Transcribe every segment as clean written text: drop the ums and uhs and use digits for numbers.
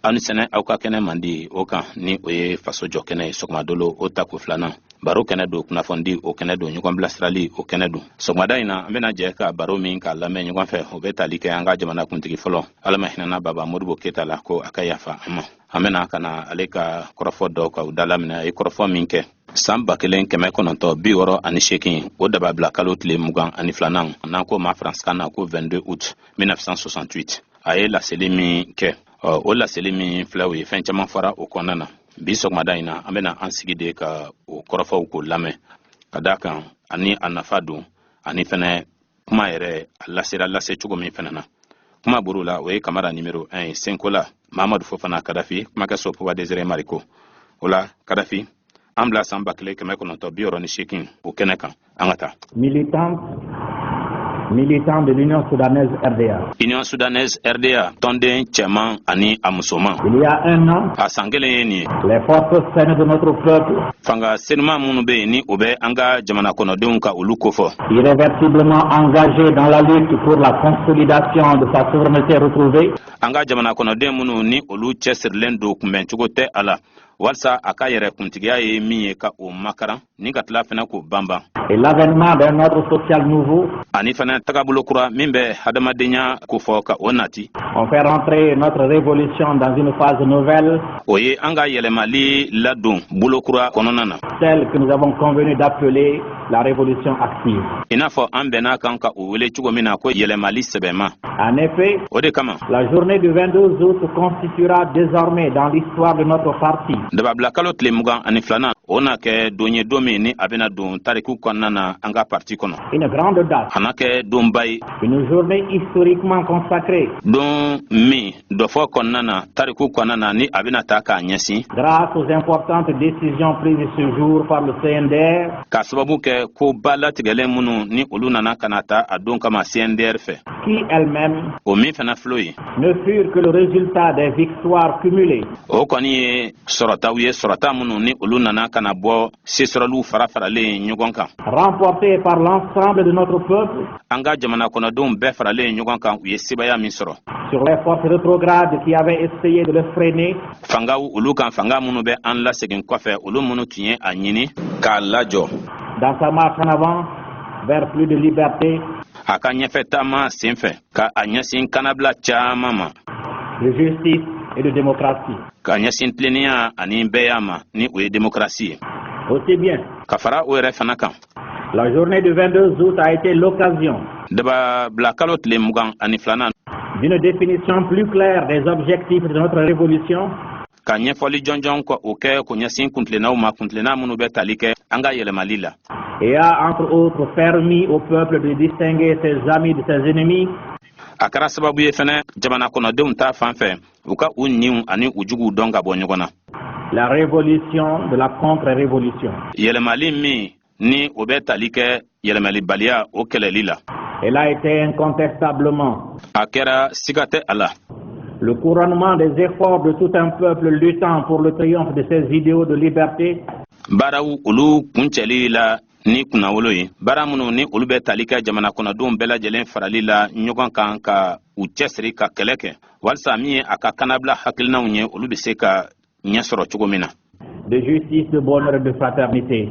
Aw ni sɛnɛ, aw ka kɛnɛ mandi o kan, ni o ye faso jɔ kɛnɛ ye. Sɔgɔmadolo o tako filanan, baro kɛnɛ don, kunnafonidi o kɛnɛ don, ɲɔgɔn bilasirali o kɛnɛ don. Sɔgɔmada in na, an bɛna jɛ ka baro min k'a lamɛn ɲɔgɔn fɛ, o bɛ tali kɛ an ka jamana kuntigi fɔlɔ, Ala ma hinɛna Baba Modibo Keyita la, ko a ka yafa an ma. An bɛna ka na ale ka kɔrɔfɔ dɔ ka u dalaminɛ. A ye kɔrɔfɔ min kɛ san 1968, o dababila kalo tile 22nan, n'an ko ma faransikan na ko 22 août 1968, a ye laseli min kɛ, o laseli min filɛ, o ye fɛn caman fɔra o kɔnɔna na. Bi sɔgɔmada in na, an bɛna an sigi de ka o kɔrɔfɔw k'o lamɛn, ka d'a kan ani a nafa don, ani fɛnɛ kuma yɛrɛ a lasera lase cogo min fɛnɛ na. Kuma buru la, o ye Kamara numéro 1 ye, Senkola Mamadu Fofana Kadafi, kumakɛso Puba Desire Mariko. O la, Kadafi, an bila san 1968, o kɛnɛ kan, an ka taa. Militante, militant de l'Union soudanaise RDA. Union soudanaise RDA tɔnden cɛman ani a musoman. Il y a un an, a san kelen ye nin ye, les forces saines de notre peuple, fanga senuma minnu bɛ yen, ni o bɛ an ka jamana kɔnɔdenw ka olu kofɔ, irréversiblement engagées dans la lutte pour la consolidation de sa souveraineté retrouvée, an ka jamana kɔnɔden minnu ni olu cɛsirilen don, kunbɛncogo tɛ a la, walisa a ka yɛrɛ kuntigiya ye min ye, ka o makaran ni ka tila fɛnɛ k'o banban, et l'avènement d'un ordre social nouveau, ani fɛnɛ tagabolo kura min bɛ hadamadenya kofɔ, ka o nati, ont fait rentrer notre révolution dans une phase nouvelle, o ye an ka yɛlɛmali ladon bolo kura kɔnɔna na, celle que nous avons convenu d'appeler la révolution active. I n'a fɔ an bɛn'a kan ka o wele cogo min na ko yɛlɛmali sɛbɛma. En effet, O de kama, la journée du 22 août constituera désormais dans l'histoire de notre parti dababila kalo tile 22nan, o na kɛ don ye, don min ni a bɛna don tariku kɔnɔna na an ka parti kɔnɔ, une grande date, a na kɛ donba ye, une journée historiquement consacrée don min dɔfɔ kɔnɔna na, tariku kɔnɔna na, ni a bɛna ta k'a ɲɛsin grâce aux importantes décisions prises ce jour par le CNDR k'a sababu kɛ ko ba latigɛlen minnu ni olu nana ka na ta a don kama CNDR fɛ, qui elles-mêmes o min fana filɛ ye, ne furent que le résultat des victoires cumulées o kɔni ye sɔrɔtaw ye, sɔrɔta minnu ni olu nana ka na bɔ sesɔrɔliw fara faralen ɲɔgɔn kan, remportées par l'ensemble de notre peuple an ka jamana kɔnɔdenw bɛɛ faralen ɲɔgɔn kan, u ye sebaya min sɔrɔ sur les forces rétrogrades qui avaient essayé de le freiner fangaw olu kan, fanga minnu bɛ an lasegin kɔfɛ, olu minnu tun ye a ɲini k'a lajɔ dans sa marche en avant vers plus de liberté, a ka ɲɛfɛ taama sen fɛ, ka a ɲɛsin kannabila caman ma, de justice et de démocratie. ka ɲɛsin tilennenya ani bɛɛya ma, ni o ye démocratie ye. Aussi bien, Ka fara o yɛrɛ fana kan, la journée du 22 août a été l'occasion dababila kalo tile 22nan, d'une définition plus claire des objectifs de notre révolution ka ɲɛfɔli jɔnjɔn kɔ o kɛ k'o ɲɛsin kuntilennaw ma, kuntilenna minnu bɛ tali kɛ an ka yɛlɛmali la, et a entre autres permis au peuple de distinguer ses amis de ses ennemis, a kɛra sababu ye fɛnɛ jamana kɔnɔdenw ta fan fɛ, u ka u ɲiw ani u juguw dɔn ka bɔ ɲɔgɔn na, la révolution de la contre-révolution. yɛlɛmali min ni o bɛ tali kɛ yɛlɛmalibaliya o kɛlɛli la. Elle a été incontestablement A kɛra, siga tɛ a la, le couronnement des efforts de tout un peuple luttant pour le triomphe de ses idéaux de liberté, baaraw olu kuncɛli la ni kunnawolo ye, baara minnu ni olu bɛ tali kɛ jamana kɔnɔdenw bɛɛ lajɛlen farali la ɲɔgɔn kan, ka u cɛsiri ka kɛlɛ kɛ walisa min ye a ka kannabila hakilinaw ye, olu bɛ se ka ɲɛ sɔrɔ cogo min na, de justice, de bonheur et de fraternité.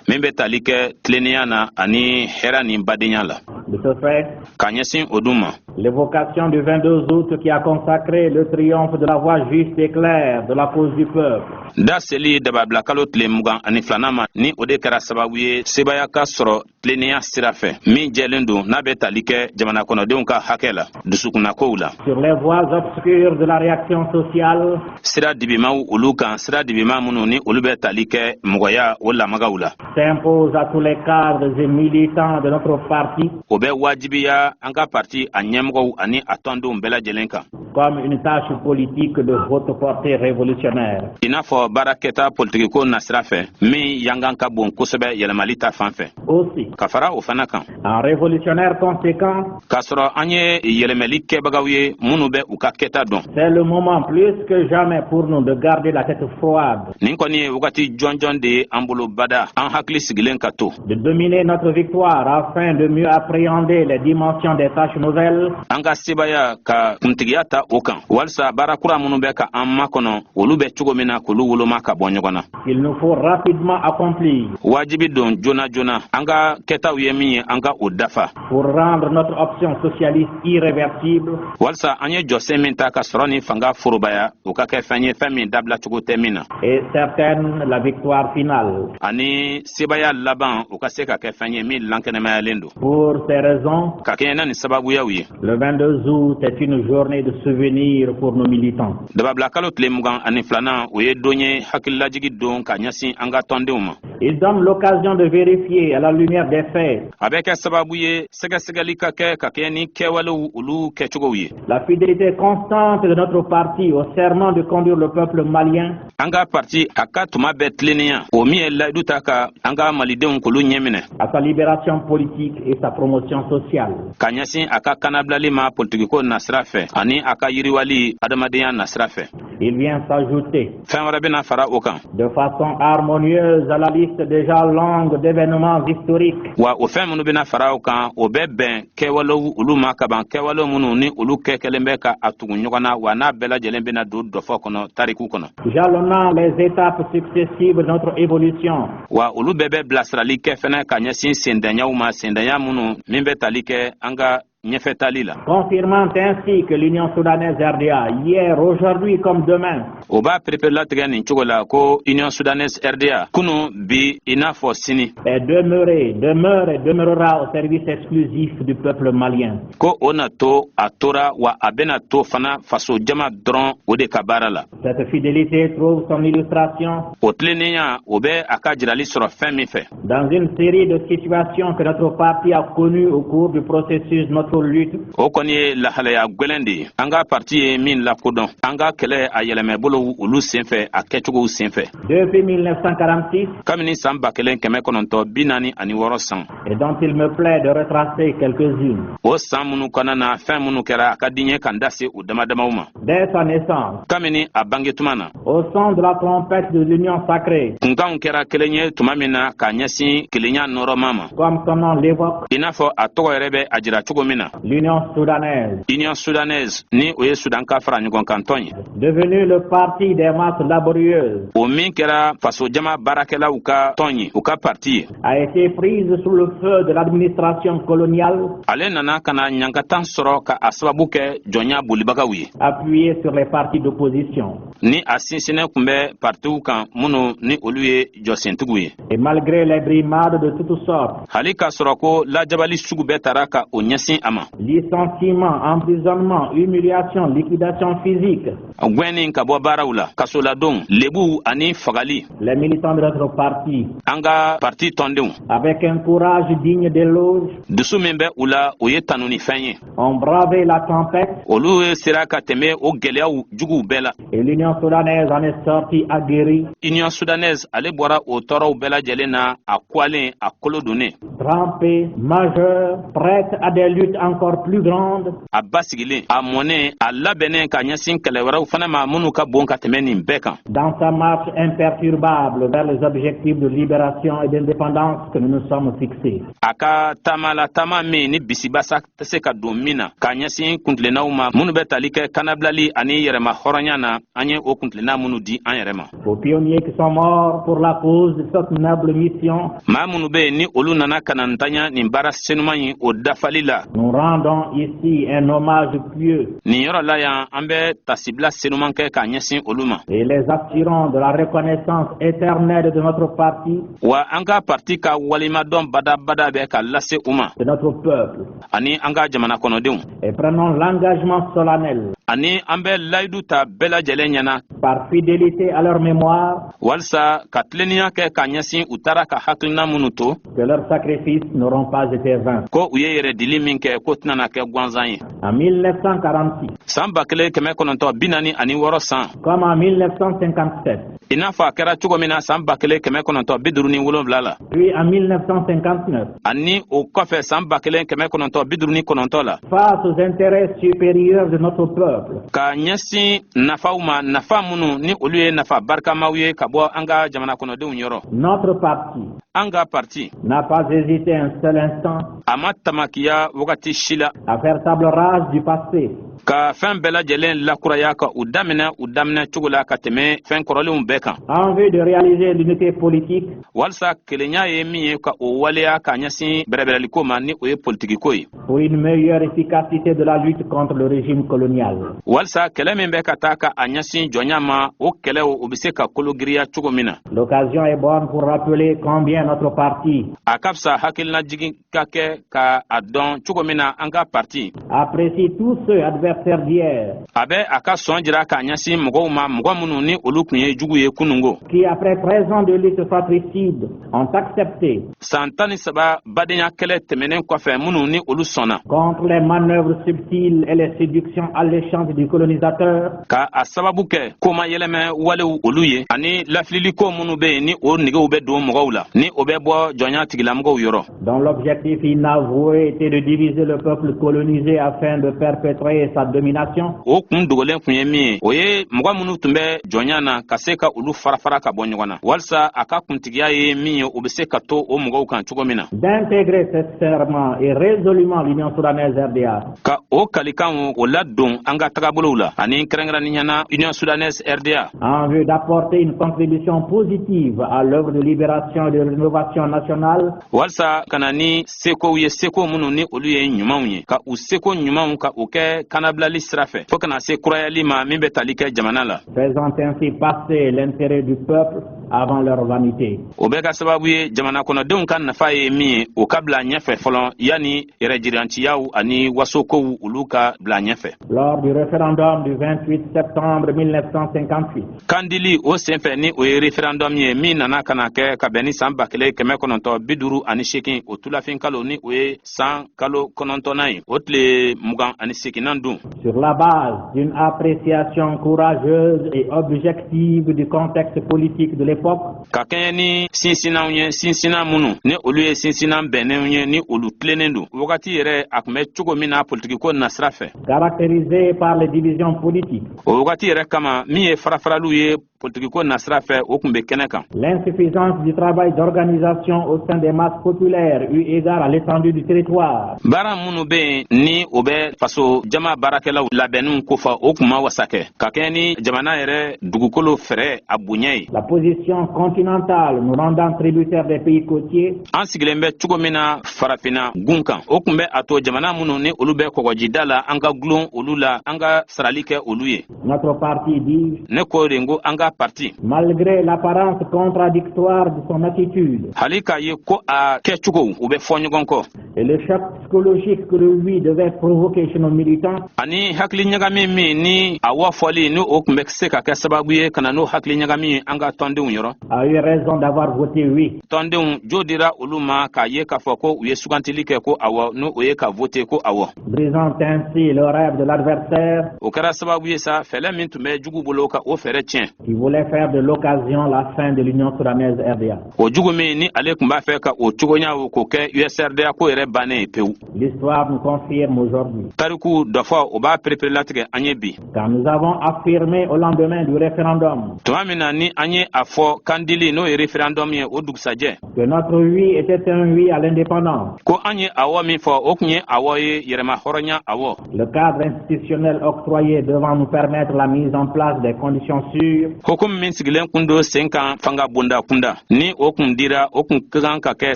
min bɛ tali kɛ tilennenya na ani hɛrɛ ni badenya la. De ce fait, Ka ɲɛsin o dun ma, l'évocation du 22 août qui a consacré le triomphe de la voie juste et claire de la cause du peuple, da seli dababila kalo tile 22nan ma, ni o de kɛra sababu ye sebaya ka sɔrɔ tilennenya sira fɛ min jɛlen don, n'a bɛ tali kɛ jamana kɔnɔdenw ka hakɛ la, dusukunnakow la, sur les voies obscures de la réaction sociale, sira dibimaw olu kan, sira dibima minnu ni olu bɛ tali kɛ mɔgɔya o lamagaw la, s'impose à tous les cadres et militants de notre parti o bɛ wajibiya an ka parti a ɲɛmɔgɔw ani a tɔndenw bɛɛ lajɛlen kan comme une tâche politique de haute portée révolutionnaire. i n'a fɔ baarakɛta politikiko nasira fɛ min yangan ka bon kosɛbɛ yɛlɛmali ta fan fɛ. Aussi, Ka fara o fana kan, en révolutionnaire conséquent, k'a sɔrɔ an ye yɛlɛmɛli kɛbagaw ye minnu bɛ u ka kɛta dɔn, c'est le moment plus que jamais pour nous de garder la tête froide, nin kɔni ye wagati jɔnjɔn de ye an bolo bada, an hakili sigilen ka to, de dominer notre victoire afin de mieux appréhender les dimensions des tâches nouvelles. An ka sebaya ka kuntigiya ta o kan, walisa baara kura minnu bɛ ka an makɔnɔ, olu bɛ cogo min na, k'olu woloma ka bɔ ɲɔgɔn na. Qu'il nous faut rapidement accomplir Wajibi don joona joona, an ka kɛtaw ye min ye, an ka o dafa pour rendre notre option socialiste irréversible walisa an ye jɔsen min ta ka sɔrɔ ni fanga forobaya, o ka kɛ fɛn ye, fɛn min dabila cogo tɛ min na, et certaine la victoire finale. ani sebaya laban, o ka se ka kɛ fɛn ye min lankɛnɛmayalen don. Pour ces raisons, Ka kɛɲɛ na nin sababuyaw ye, le 22 août est une journée de souvenir pour nos militants. Dababila kalo tile 22nan, o ye don ye, hakililajigi don ka ɲɛsin an ka tɔndenw ma. Il donne l'occasion de vérifier à la lumière des faits A bɛ kɛ sababu ye sɛgɛsɛgɛli ka kɛ ka kɛɲɛ ni kɛwalew olu kɛcogow ye la fidélité constante de notre parti au serment de conduire le peuple malien an ka parti a ka tuma bɛɛ tilennenya, o min ye layidu ta ka an ka malidenw k'olu ɲɛminɛ à sa libération politique et sa promotion sociale. ka ɲɛsin a ka kanabilali ma politikiko nasira fɛ ani a ka yiriwali adamadenya nasira fɛ. Il vient s'ajouter Fɛn wɛrɛ bɛna fara o kan de façon harmonieuse à la liste déjà longue d'événements historiques wa o fɛn minnu bɛna fara o kan, o bɛ bɛn kɛwalew olu ma kaban, kɛwale minnu ni olu kɛ kɛlen bɛ ka a tugu ɲɔgɔn na, wa n'a bɛɛ lajɛlen bɛna don dɔfɔ kɔnɔ, tariku kɔnɔ, jalonnant les étapes successives de notre évolution wa olu bɛɛ bɛ bilasirali kɛ fɛnɛ ka ɲɛsin sendaɲaw ma, sendanya minnu min bɛ tali kɛ an ka ɲɛfɛtali la, confirmant ainsi que l'Union soudanaise RDA, hier, aujourd'hui comme demain, O b'a perepere nin cogo la ko Union soudanaise RDA, kunu, bi, i n'a fɔ sini, est demeurée, demeure et demeurera au service exclusif du peuple malien. ko o na to, a tora, wa a bɛna to fana faso jama dɔrɔn o de ka baara la. Cette fidélité trouve son illustration O tilennenya, o bɛ a ka jirali sɔrɔ fɛn min fɛ dans une série de situations que notre parti a connues au cours du processus de notre lutte o kɔni ye lahalaya gwɛlɛn de ye, an ka parti ye min lakodɔn an ka kɛlɛ a yɛlɛmɛbolow olu senfɛ, a kɛcogow senfɛ depuis 1946 kabini san 1946 san, et dont il me plaît de retracer quelques-unes. O san minnu kɔnɔna na, fɛn minnu kɛra, a ka di n ye ka n da se o dama damaw ma. Dès sa naissance, Kabini a bangetuma na, au son de la trompette de l'Union sacrée, kunkanw kɛra kelen ye tuma min na ka ɲɛsin kelenya nɔrɔma ma, comme son nom l'évoque, i n'a fɔ a tɔgɔ yɛrɛ bɛ a jira cogo min na, l'Union soudanaise, Union soudanaise, ni o ye Sudan ka fara ɲɔgɔn kan tɔn ye, devenue le parti des masses laborieuses, o min kɛra fasojama baarakɛlaw ka tɔn ye, u ka parti ye, a été prise sous le feu de l'administration coloniale ale nana ka na ɲangatan sɔrɔ ka a sababu kɛ jɔnya bolibagaw ye, appuyée sur les partis d'opposition. ni a sinsinnen tun bɛ partiw kan minnu ni olu ye jɔsentigiw ye. Et malgré les brimades de toutes sortes, Hali k'a sɔrɔ ko lajabali sugu bɛɛ tara ka o ɲɛsin a ma, licenciement, emprisonnement, humiliation, liquidation physique, gwɛnni ka bɔ baaraw la, kasoladon, lebuw ani fagali, les militants de notre parti, an ka parti tɔndenw, avec un courage digne d'éloge, dusu min bɛ u la, o ye tanunifɛn ye, ont bravé la tempête olu ye sera ka tɛmɛ o gwɛlɛyaw juguw bɛɛ la. et l'Union soudanaise en est sortie aguerrie, Union soudanaise, ale bɔra o tɔɔrɔw bɛɛ lajɛlen na, a kwalen, a kolo donnen, trempée, majeure, prête à des luttes encore plus grandes a basigilen, a mɔnen, a labɛnnen ka ɲɛsin kɛlɛ wɛrɛw fana ma minnu ka bon ka tɛmɛ nin bɛɛ kan dans sa marche imperturbable vers les objectifs de libération et d'indépendance que nous nous sommes fixés. a ka taama la, taama min ni bisibasa tɛ se ka don min na, ka ɲɛsin kuntilennaw ma minnu bɛ tali kɛ kanabilali ani yɛrɛma hɔrɔnya na, an ye o kuntilenna minnu di an yɛrɛ ma. Aux pionniers qui sont morts pour la cause de cette noble mission, Maa minnu bɛ yen ni olu nana ka na ntanya nin baara senuman in o dafali la, nous rendons ici un hommage pieux nin yɔrɔ la yan, an bɛ tasibila senuman kɛ k'a ɲɛsin olu ma, et les assurons de la reconnaissance éternelle de notre parti, wa an ka parti ka walimadɔn badabada bɛ ka lase u ma de notre peuple, ani an ka jamana kɔnɔdenw, et prenons l'engagement solennel ani an bɛ layidu ta bɛɛ lajɛlen ɲɛna par fidélité à leur mémoire walisa ka tilennenya kɛ ka ɲɛsin u taara ka hakilina minnu to que leurs sacrifices n'auront pas été vains. ko u ye yɛrɛdili min kɛ, ko tɛna kɛ gansan ye. En 1946, San 1946 san, comme en 1957, i n'a fɔ a kɛra cogo min na san 1957 la, puis en 1959, ani o kɔfɛ san 1959 la, face aux intérêts supérieurs de notre peuple, peuple. Ka ɲɛsin nafaw ma, nafa minnu ni olu ye nafa barikamaw ye ka bɔ an ka jamana kɔnɔdenw yɔrɔ. Notre parti An ka parti n'a pas hésité un seul instant a ma tamakiya wagati si la à faire table rase du passé ka fɛn bɛɛ lajɛlen lakuraya, ka u daminɛ u daminɛ cogo la ka tɛmɛ fɛn kɔrɔlenw bɛɛ kan, en vue de réaliser l'unité politique walisa kelenya ye min ye, ka o waleya ka ɲɛsin bɛrɛbɛrɛliko ma, ni o ye politikiko ye, pour une meilleure efficacité de la lutte contre le régime colonial. walisa kɛlɛ min bɛ ka taa ka a ɲɛsin jɔnya ma, o kɛlɛw, o bɛ se ka kologiriya cogo min na. L'occasion est bonne pour rappeler combien notre parti A ka fisa hakilinajigin ka kɛ ka a dɔn cogo min na an ka parti apprécie tous ceux adversaires d'hier a bɛ a ka sɔn jira k'a ɲɛsin mɔgɔw ma, mɔgɔ minnu ni olu tun ye jugu ye kunungo, qui, après 13 ans de lutte fratricide, ont accepté, san 13 badenya kɛlɛ tɛmɛnen kɔfɛ, minnu ni olu sɔnna, contre les manœuvres subtiles et les séductions alléchantes du colonisateur, ka a sababu kɛ koma yɛlɛmɛ walew olu ye ani lafililiko minnu bɛ yen, ni o negew bɛ don mɔgɔw la, ni o bɛ bɔ jɔnya tigilamɔgɔw yɔrɔ, dont l'objectif inavoué était de diviser le peuple colonisé afin de perpétrer sa domination, o kun dogolen kun ye min ye, o ye mɔgɔ minnu tun bɛ jɔnya na, ka se ka olu fara fara ka bɔ ɲɔgɔn na, walisa a ka kuntigiya ye min ye, o bɛ se ka to o mɔgɔw kan cogo min na, d'intégrer sincèrement et résolument l'Union soudanaise RDA ka o kalikanw o ladon an ka tagabolow la, ani kɛrɛnkɛrɛnnenya na Union soudanaise RDA, en vue d'apporter une contribution positive à l'œuvre de libération et de rénovation nationale walisa ka na ni sekow ye, seko minnu ni olu ye ɲumanw ye, ka u seko ɲumanw ka o kɛ kanabilali sira fɛ, fɔɔ kana se kurayali ma min bɛ tali kɛ jamana la, faisant ainsi passer l'intérêt du peuple avant leur vanité. O bɛ ka sababu ye, jamana kɔnɔdenw ka nafa ye min ye, o ka bila ɲɛfɛ fɔlɔ yanni yɛrɛjiranciyaw ani wasokow olu ka bila ɲɛfɛ. Lors du référendum du 28 septembre 1958, Kandili o senfɛ, ni o ye référendum ye min nana ka na kɛ ka bɛn ni san 1958, o tulafin kalo, ni o ye san kalo 9nan ye, o tile 28nan dun, sur la base d'une appréciation courageuse et objective du contexte politique de l'époque, ka kɛɲɛ ni sinsinanw ye, sinsinan minnu ni olu ye sinsinan bɛnnenw ye, ni olu tilennen don wagati yɛrɛ a tun bɛ cogo min na politikiko nasira fɛ, caractérisée par les divisions politiques, o wagati yɛrɛ kama, min ye farafaraliw ye politikiko nasira fɛ, o tun bɛ kɛnɛ kan, l'insuffisance du travail d'organisation au sein des masses populaires eu égard à l'étendue du territoire, baara minnu bɛ yen ni o bɛ faso jama baarakɛlaw labɛnninw kofɔ, o tun ma wasa kɛ ka kɛɲɛ ni jamana yɛrɛ dugukolo fɛrɛ a bonya ye, la position continentale nous rendant tributaires des pays côtiers, an sigilen bɛ cogo min na Farafinna gun kan, o tun bɛ a to jamana minnu ni olu bɛ kɔgɔjida la, an ka gulon olu la, an ka sarali kɛ olu ye. Notre parti dit, Ne ko de ko an ka parti, malgré l'apparence contradictoire de son attitude hali k'a ye ko a kɛcogo u bɛ fɔ ɲɔgɔn kɔ, et le choc psychologique que le oui devait provoquer chez nos militants, ani hakili ɲagami min ni a wa fɔli ni o tun bɛ se ka kɛ sababu ye ka na n'o hakili ɲagami ye an ka tɔndenw yɔrɔ, a eu raison d'avoir voté oui. tɔndenw jo dira olu ma k'a ye k'a fɔ ko u ye sugantili kɛ ko awɔ, n'o o ye ka vote ko awɔ. Brisant ainsi le rêve de l'adversaire O kɛra sababu ye sa, fɛlɛ min tun bɛ jugu bolo, ka o fɛɛrɛ tiɲɛ, qui voulait faire de l'occasion la fin de l'Union soudanaise RDA. O jugu min ni ale tun b'a fɛ ka o cogoya o k'o kɛ USRDA ko yɛrɛ bannen ye pewu. L'histoire nous confirme aujourd'hui Tariku dɔfɔ o b'a pereperelatigɛ an ye bi, quand nous avons affirmé au lendemain du référendum tuma min na ni an ye a fɔ kandili, n'o ye référendum ye, o dugusajɛ, que notre oui était un oui à l'indépendance, ko an ye awɔ min fɔ, o tun ye awɔ ye yɛrɛma hɔrɔnya awɔ, le cadre institutionnel octroyé devant nous permettre la mise en place des conditions sûres hukumu min sigilen kun do sen kan fanga bonda kunda, ni o kun dira, o kun ka kan ka kɛ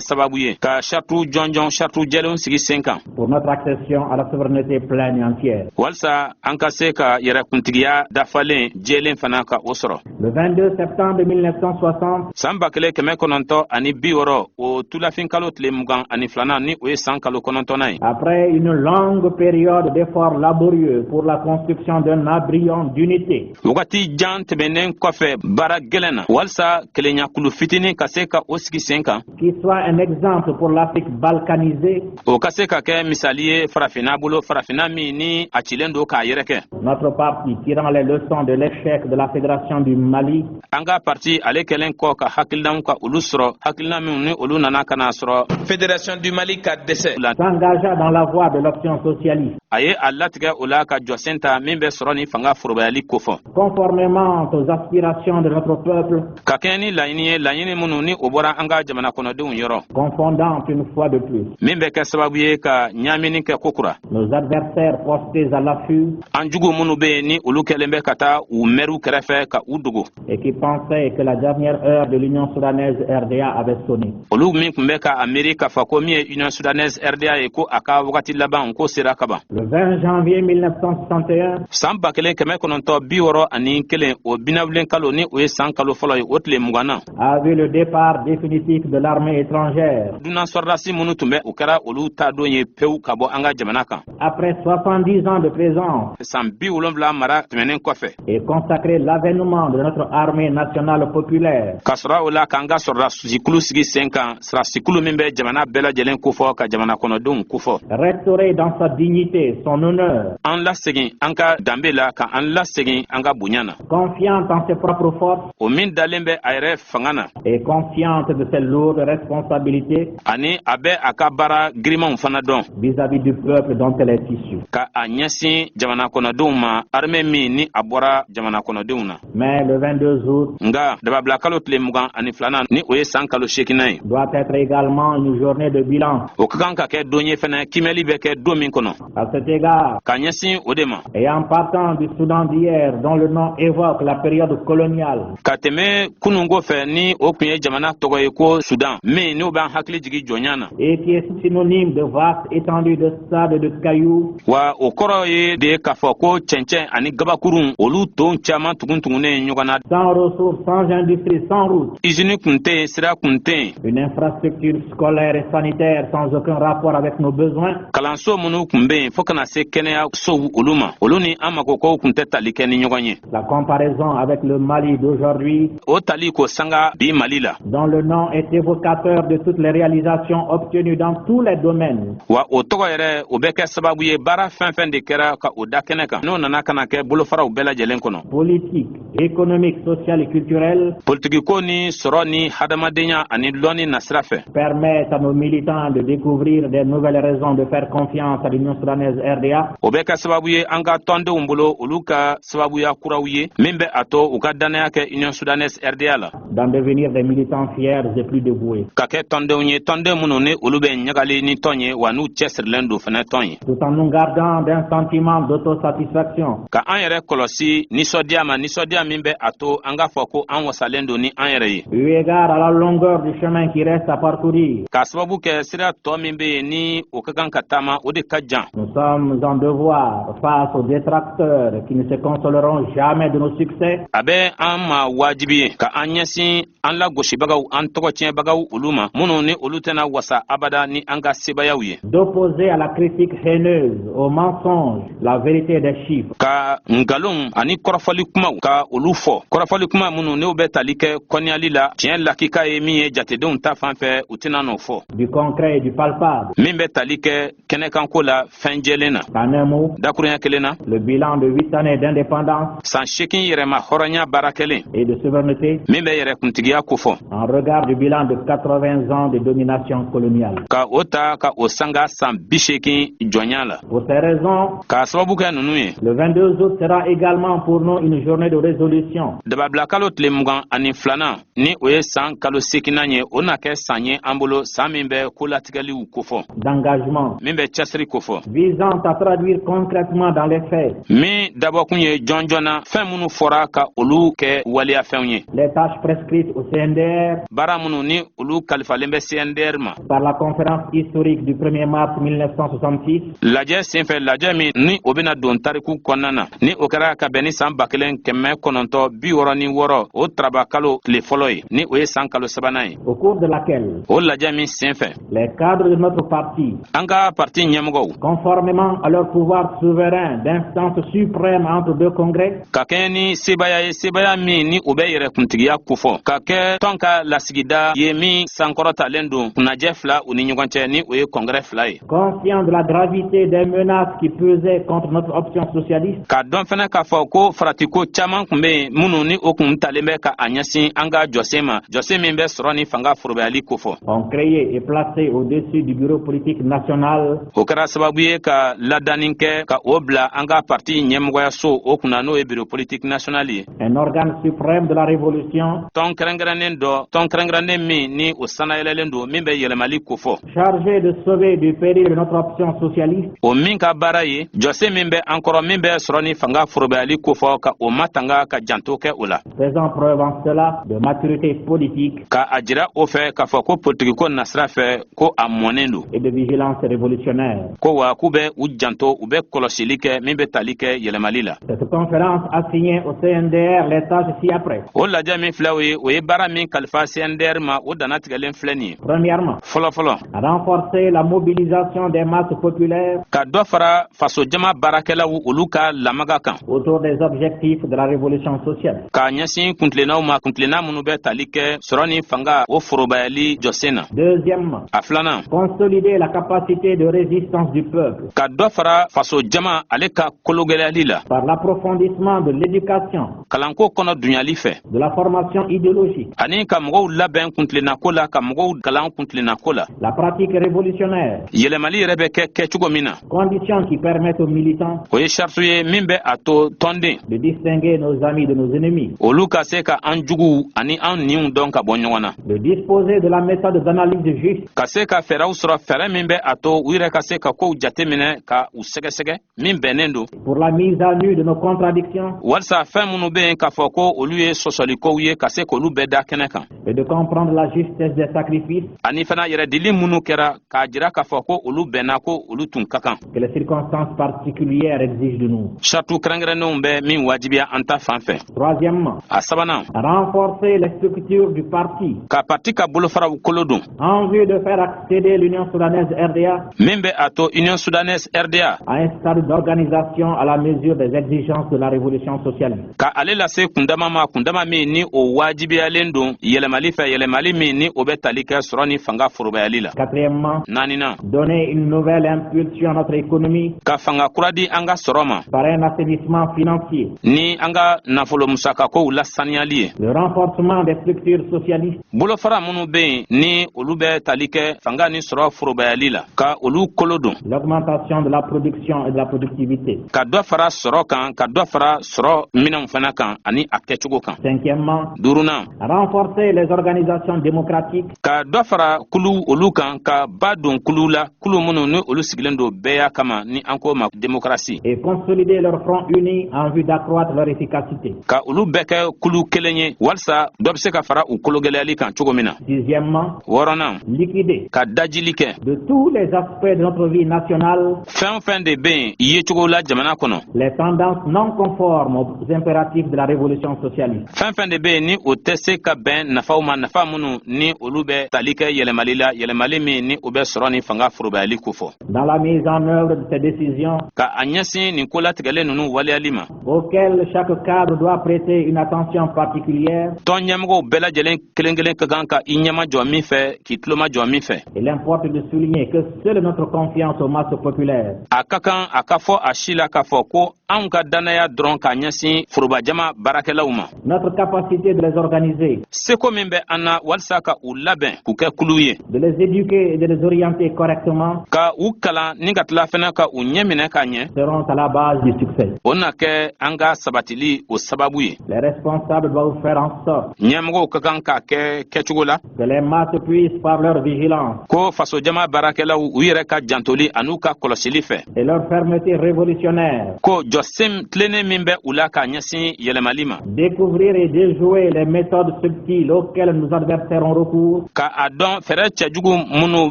sababu ye ka sartu jɔnjɔn, sartu jɛlenw sigi sen kan pour notre accession à la souveraineté pleine et entière. walisa an ka se ka yɛrɛkuntigiya dafalen jɛlen fana ka o sɔrɔ. Le 22 septembre 1960, San 1960, o tulafin kalo tile 22nan, ni o ye san kalo 9nan ye, après une longue période d'efforts laborieux pour la construction d'un embryon d'unité, wagati jan tɛmɛnen kɔfɛ baara gɛlɛn na walisa kelenyakulu fitinin ka se ka o sigi sen kan, qui soit un exemple pour l'Afrique balkanisée, o ka se ka kɛ misali ye Farafinna bolo, Farafinna min ni a cilen don k'a yɛrɛ kɛ. Notre parti, tirant les leçons de l'échec de la Fédération du Mali, An ka parti, ale kɛlen kɔ ka hakilinaw ka olu sɔrɔ, hakilina minnu ni olu nana ka na sɔrɔ Fédération du Mali ka dɛsɛ la, s'engagea dans la voie de l'option socialiste, a ye a latigɛ o la ka jɔsen ta min bɛ sɔrɔ ni fanga forobayali kofɔ, conformément aux aspirations de notre peuple, ka kɛɲɛ ni laɲini ye, laɲini minnu ni o bɔra an ka jamana kɔnɔdenw yɔrɔ, confondant une fois de plus min bɛ kɛ sababu ye ka ɲaamini kɛ kokura nos adversaires postés à l'affût an jugu minnu bɛ yen ni olu kɛlen bɛ ka taa u mɛriw kɛrɛfɛ ka u dogo, et qui pensaient que la dernière heure de l'Union soudanaise RDA avait sonné. olu min tun bɛ ka a miiri k'a fɔ ko min ye Union soudanaise RDA ye, ko a ka wagati laban ko sera kaban. Le 20 janvier 1961, San 1961, o binawulen kalo, ni o ye san kalo fɔlɔ ye, o tile 20na, a vu le départ définitif de l'armée étrangère. dunan sɔrɔdasi minnu tun bɛ, o kɛra olu ta don ye pewu ka bɔ an ka jamana kan. Après 70 ans de présence San 70 mara tɛmɛnen kɔfɛ, et consacré l'avènement de notre armée nationale populaire, ka sɔrɔ o la k'an ka sɔrɔdasikulu sigi sen kan, sɔrɔdasikulu min bɛ jamana bɛɛ lajɛlen kofɔ, ka jamana kɔnɔdenw kofɔ, restauré dans sa dignité, son honneur, an lasegin an ka danbe la, ka an lasegin an ka bonya na, confiante en ses propres forces o min dalen bɛ a yɛrɛ fanga na, et consciente de ses lourdes responsabilités ani a bɛ a ka baara girimanw fana dɔn vis-à-vis du peuple dont elle est issue. ka a ɲɛsin jamana kɔnɔdenw ma, armée min ni a bɔra jamana kɔnɔdenw na. Mais le 22 août Nga dababila kalo tile 22nan, ni o ye san kalo seekinan ye, doit être également une journée de bilan. o ka kan ka kɛ don ye fɛnɛ kimɛli bɛ kɛ don min kɔnɔ. À cet égard, Ka ɲɛsin o de ma, et en partant du Soudan d'hier, dont le nom évoque la période coloniale, ka tɛmɛ kununko fɛ, ni o tun ye jamana tɔgɔ ye ko Sudan min n'o b'an hakili jigi jɔnya na, et qui est synonyme de vaste étendue de sable et de cailloux, wa o kɔrɔ ye de k'a fɔ ko cɛncɛn ani gabakurun, olu ton caman tugun-tugunnen ɲɔgɔn na, sans ressources, sans industrie, sans route, izini kun tɛ yen, sira kun tɛ yen, une infrastructure scolaire et sanitaire sans aucun rapport avec nos besoins, kalanso minnu kun bɛ yen fɔɔ kana se kɛnɛyasow olu ma, olu ni an magokow kun tɛ tali kɛ ni ɲɔgɔn ye, la comparaison avec le Mali d'aujourd'hui, o tali ko sanga bi Mali la, dont le nom est évocateur de toutes les réalisations obtenues dans tous les domaines, wa o tɔgɔ yɛrɛ, o bɛ kɛ sababu ye baara fɛn fɛn de kɛra ka o da kɛnɛ kan, n'o nana ka na kɛ bolofaraw bɛɛ lajɛlen kɔnɔ, politique, économique, sociale et culturelle, politikiko ni sɔrɔ ni hadamadenya ani lɔnni nasira fɛ, permettent à nos militants de découvrir des nouvelles raisons de faire confiance à l'Union soudanaise RDA, o bɛ kɛ sababu ye an ka tɔndenw bolo, olu ka sababuya kuraw ye min bɛ a to u ka dannaya kɛ Union soudanaise RDA la, d'en devenir des militants fiers et plus dévoués. ka kɛ tɔndenw ye, tɔnden minnu ni olu bɛ ɲagali ni tɔn ye, wa n'u cɛsirilen don fɛnɛ tɔn ye. Tout en nous gardant d'un sentiment d'autosatisfaction, Ka an yɛrɛ kɔlɔsi nisɔndiya ma, nisɔndiya min bɛ a to an k'a fɔ ko an wasalen don ni an yɛrɛ ye, eu égard à la longueur du chemin qui reste à parcourir, k'a sababu kɛ sira tɔ min bɛ yen ni o ka kan ka taama, o de ka jan, nous sommes en devoir face aux détracteurs qui ne se consoleront jamais de nos succès, a bɛ an ma wajibi ye ka an ɲɛsin an lagosibagaw, an tɔgɔ tiɲɛbagaw olu ma, minnu ni olu tɛna wasa abada ni an ka sebayaw ye, d'opposer à la critique haineuse, aux mensonges, la vérité des chiffres, ka nkalon ani kɔrɔfɔli kumaw ka olu fɔ, kɔrɔfɔli kuma minnu n'o bɛ tali kɛ kɔniyali la, tiɲɛ lakika ye min ye jatedenw ta fan fɛ, u tɛna n'o fɔ, du concret et du palpable. min bɛ tali kɛ kɛnɛkanko la, fɛn jɛlen na. En un mot, Dakurunya kelen na, le bilan de 8 années d'indépendance san 8 yɛrɛma hɔrɔnya baara kɛlen et de souveraineté min bɛ yɛrɛkuntigiya kofɔ, en regard du bilan de 80 ans de domination coloniale. ka o ta ka o sanga san 80 jɔnya la. Pour ces raisons, K'a sababu kɛ ninnu ye, le 22 août sera également pour nous une journée de résolution, dababila kalo tile 22nan, ni o ye san kalo seekinan ye, o na kɛ san ye an bolo, san min bɛ kolatigɛliw kofɔ, d'engagement, min bɛ cɛsiri kofɔ, visant à traduire concrètement dans les faits min dabɔkun ye jɔn na fɛn minnu fɔra ka olu kɛ waleyafɛnw ye, les tâches prescrites au CNDR baara minnu ni olu kalifalen bɛ CNDR ma par la conférence historique du 1er mars 1966, lajɛ senfɛ, lajɛ min ni o bɛna don tariku kɔnɔna na, ni o kɛra ka bɛn ni san 1966, o taraba kalo tile fɔlɔ ye, ni o ye san kalo sabanan ye, au cours de laquelle o lajɛ min senfɛ, les cadres de notre parti, an ka parti ɲɛmɔgɔw, conformément à leur pouvoir souverain d'instance suprême entre deux congrès, ka kɛɲɛ ni sebaya ye. ye, sebaaya min ni o bɛ yɛrɛkuntigiya kofɔ, ka kɛ tɔn ka lasigida ye min sankɔrɔtalen don kunnajɛ fila u ni ɲɔgɔn cɛ, ni o ye kɔngɛrɛ fila ye. Conscient de la gravité des menaces qui pesaient contre notre option socialiste, K'a dɔn fɛnɛ k'a fɔ ko faratiko caaman kun be yen minnu ni o kun talen bɛ ka a ɲɛsin an ka jɔsen ma, jɔsen min bɛ sɔrɔ ni fanga forobayali kofɔ, ont créé et placé au-dessus du Bureau politique national o kɛra sababu ye ka ladanni kɛ ka o bila an ka parti ɲɛmɔgɔyaso o kunna, n'o ye Bureau politique national ye, un organe suprême de la révolution tɔn kɛrɛnkɛrɛnnen dɔ, tɔn kɛrɛnkɛrɛnnen min ni o sanayɛlɛlen don, min bɛ yɛlɛmali kofɔ, chargé de sauver du péril de notre option socialiste o min ka baara ye jɔsen min bɛ an kɔrɔ, min bɛ sɔrɔ ni fanga forobayali kofɔ, ka o matanga, ka janto kɛ o la. Faisant preuve en cela de maturité politique Ka a jira o fɛ k'a fɔ ko politikiko nasira fɛ, ko a mɔnen don et de vigilance révolutionnaire. ko wa k'u bɛ u janto, u bɛ kɔlɔsili kɛ min bɛ tali kɛ yɛlɛmali la. Cette conférence assignait au CNDR les tâches ci-après. O lajɛ min filɛ, o ye, o ye baara min kalifa CNDR ma, o dannatigɛlen filɛ nin ye. Premièrement, Fɔlɔ fɔlɔ, renforcer la mobilisation des masses populaires ka dɔ fara fasojama baarakɛlaw olu ka lamaga kan autour des objectifs de la révolution sociale. k'a ɲɛsin kuntilennaw ma, kuntilenna minnu bɛ tali kɛ sɔrɔ ni fanga o forobayali jɔsen na. Deuxièmement, A filanan, consolider la capacité de résistance du peuple ka dɔ fara fasojama ale ka kologɛlɛyali la par l'approfondissement de l'éducation, kalanko kɔnɔ dunyali fɛ, de la formation idéologique, ani ka mɔgɔw labɛn kuntilennako la, ka mɔgɔw kalan kuntilennako la, la pratique révolutionnaire, yɛlɛmali yɛrɛ bɛ kɛ kɛcogo min na. Conditions qui permettent aux militants O ye saritu ye min bɛ a to tɔnden de distinguer nos amis de nos ennemis, olu ka se ka an juguw ani an niw dɔn ka bɔ ɲɔgɔn na, de disposer de la méthode d'analyse juste ka se ka fɛɛrɛw sɔrɔ, fɛɛrɛ min bɛ a to u yɛrɛ ka se ka kow jate minɛ ka u sɛgɛsɛgɛ min bɛnnen don pour la mise à nu de nos contradictions walisa fɛn minnu bɛ yen k'a fɔ ko olu ye sɔsɔlikow ye, ka se k'olu bɛɛ da kɛnɛ kan, et de comprendre la justesse des sacrifices ani fana yɛrɛdili minnu kɛra, k'a jira k'a fɔ ko olu bɛnna, ko olu tun ka kan que les circonstances particulières exigent de nous. Saratu kɛrɛnkɛrɛnnenw bɛ min wajibiya an ta fan fɛ. Troisièmement, A sabanan, renforcer les structures du parti ka parti ka bolofaraw kolo don en vue de faire accéder l'Union soudanaise RDA min bɛ a to Union soudanaise RDA à un stade d'organisation à la mesure des exigences de la révolution socialiste. ka ale lase kundama ma, kundama min ni o wajibiyalen don yɛlɛmali fɛ, yɛlɛmali min ni o bɛ tali kɛ sɔrɔ ni fanga forobayali la. Quatrièmement, Naaninan, donner une nouvelle impulsion à notre économie ka fanga kura di an ka sɔrɔ ma par un assainissement financier, ni an ka nafolo musakakow lasaniyali ye, le renforcement des structures socialistes bolofara minnu bɛ yen ni olu bɛ tali kɛ fanga ni sɔrɔ forobayali la, ka olu kolo don, l'augmentation de la production et de la productivité. ka dɔ fara sɔrɔ kan, ka dɔ fara sɔrɔ minɛnw fana kan ani a kɛcogo kan. Cinquièmement, Duurunan, renforcer les organisations démocratiques ka dɔ fara kulu olu kan, ka ba don kulu la, kulu minnu ni olu sigilen don bɛɛya kama, ni an ko ma démocratie, et consolider leur front uni en vue d'accroître leur efficacité. ka olu bɛɛ kɛ kulu kelen ye walisa dɔ bɛ se ka fara u kologɛlɛyali kan cogo min na. Sixièmement, Wɔɔrɔnan, liquider ka dajili kɛ de tous les aspects de notre vie nationale fɛn o fɛn de bɛ yen yecogo la jamana kɔnɔ, les tendances non conformes aux impératifs de la révolution socialiste. fɛn fɛn de bɛ yen ni o tɛ se ka bɛn nafaw ma, nafa minnu ni olu bɛ tali kɛ yɛlɛmali la, yɛlɛmali min ni o bɛ sɔrɔ ni fanga forobayali kofɔ. Dans la mise en œuvre de ces décisions Ka a ɲɛsin nin kolatigɛlen ninnu waleyali ma, auxquelles chaque cadre doit prêter une attention particulière, tɔn ɲɛmɔgɔw bɛɛ lajɛlen kelen kelen ka kan ka i ɲɛma jɔ min fɛ, k'i tuloma jɔ min fɛ, il importe de souligner que seule notre confiance aux masses populaires a ka kan a ka fɔ a si la k'a fɔ ko anw ka dannaya dɔrɔn k'a ɲɛsin forobajama baarakɛlaw ma, notre capacité de les organiser, seko min bɛ an na walisa ka u labɛn k'u kɛ kulu ye, de les éduquer et de les orienter correctement ka u kalan ni ka tila fɛnɛ ka u ɲɛ minɛ ka ɲɛ, seront à la base du succès. o na kɛ an ka sabatili o sababu ye. Les responsables doivent faire en sorte Ɲɛmɔgɔw ka kan k'a kɛ kɛcogo la que les masses puissent, par leur vigilance ko fasojama baarakɛlaw u yɛrɛ ka jantoli an'u ka kɔlɔsili fɛ, et leur fermeté révolutionnaire, ko jɔsen tilennen min bɛ u la k'a ɲɛsin yɛlɛmali ma, découvrir et déjouer les méthodes subtiles auxquelles nos adversaires ont recours ka a dɔn fɛɛrɛ cɛjugu minnu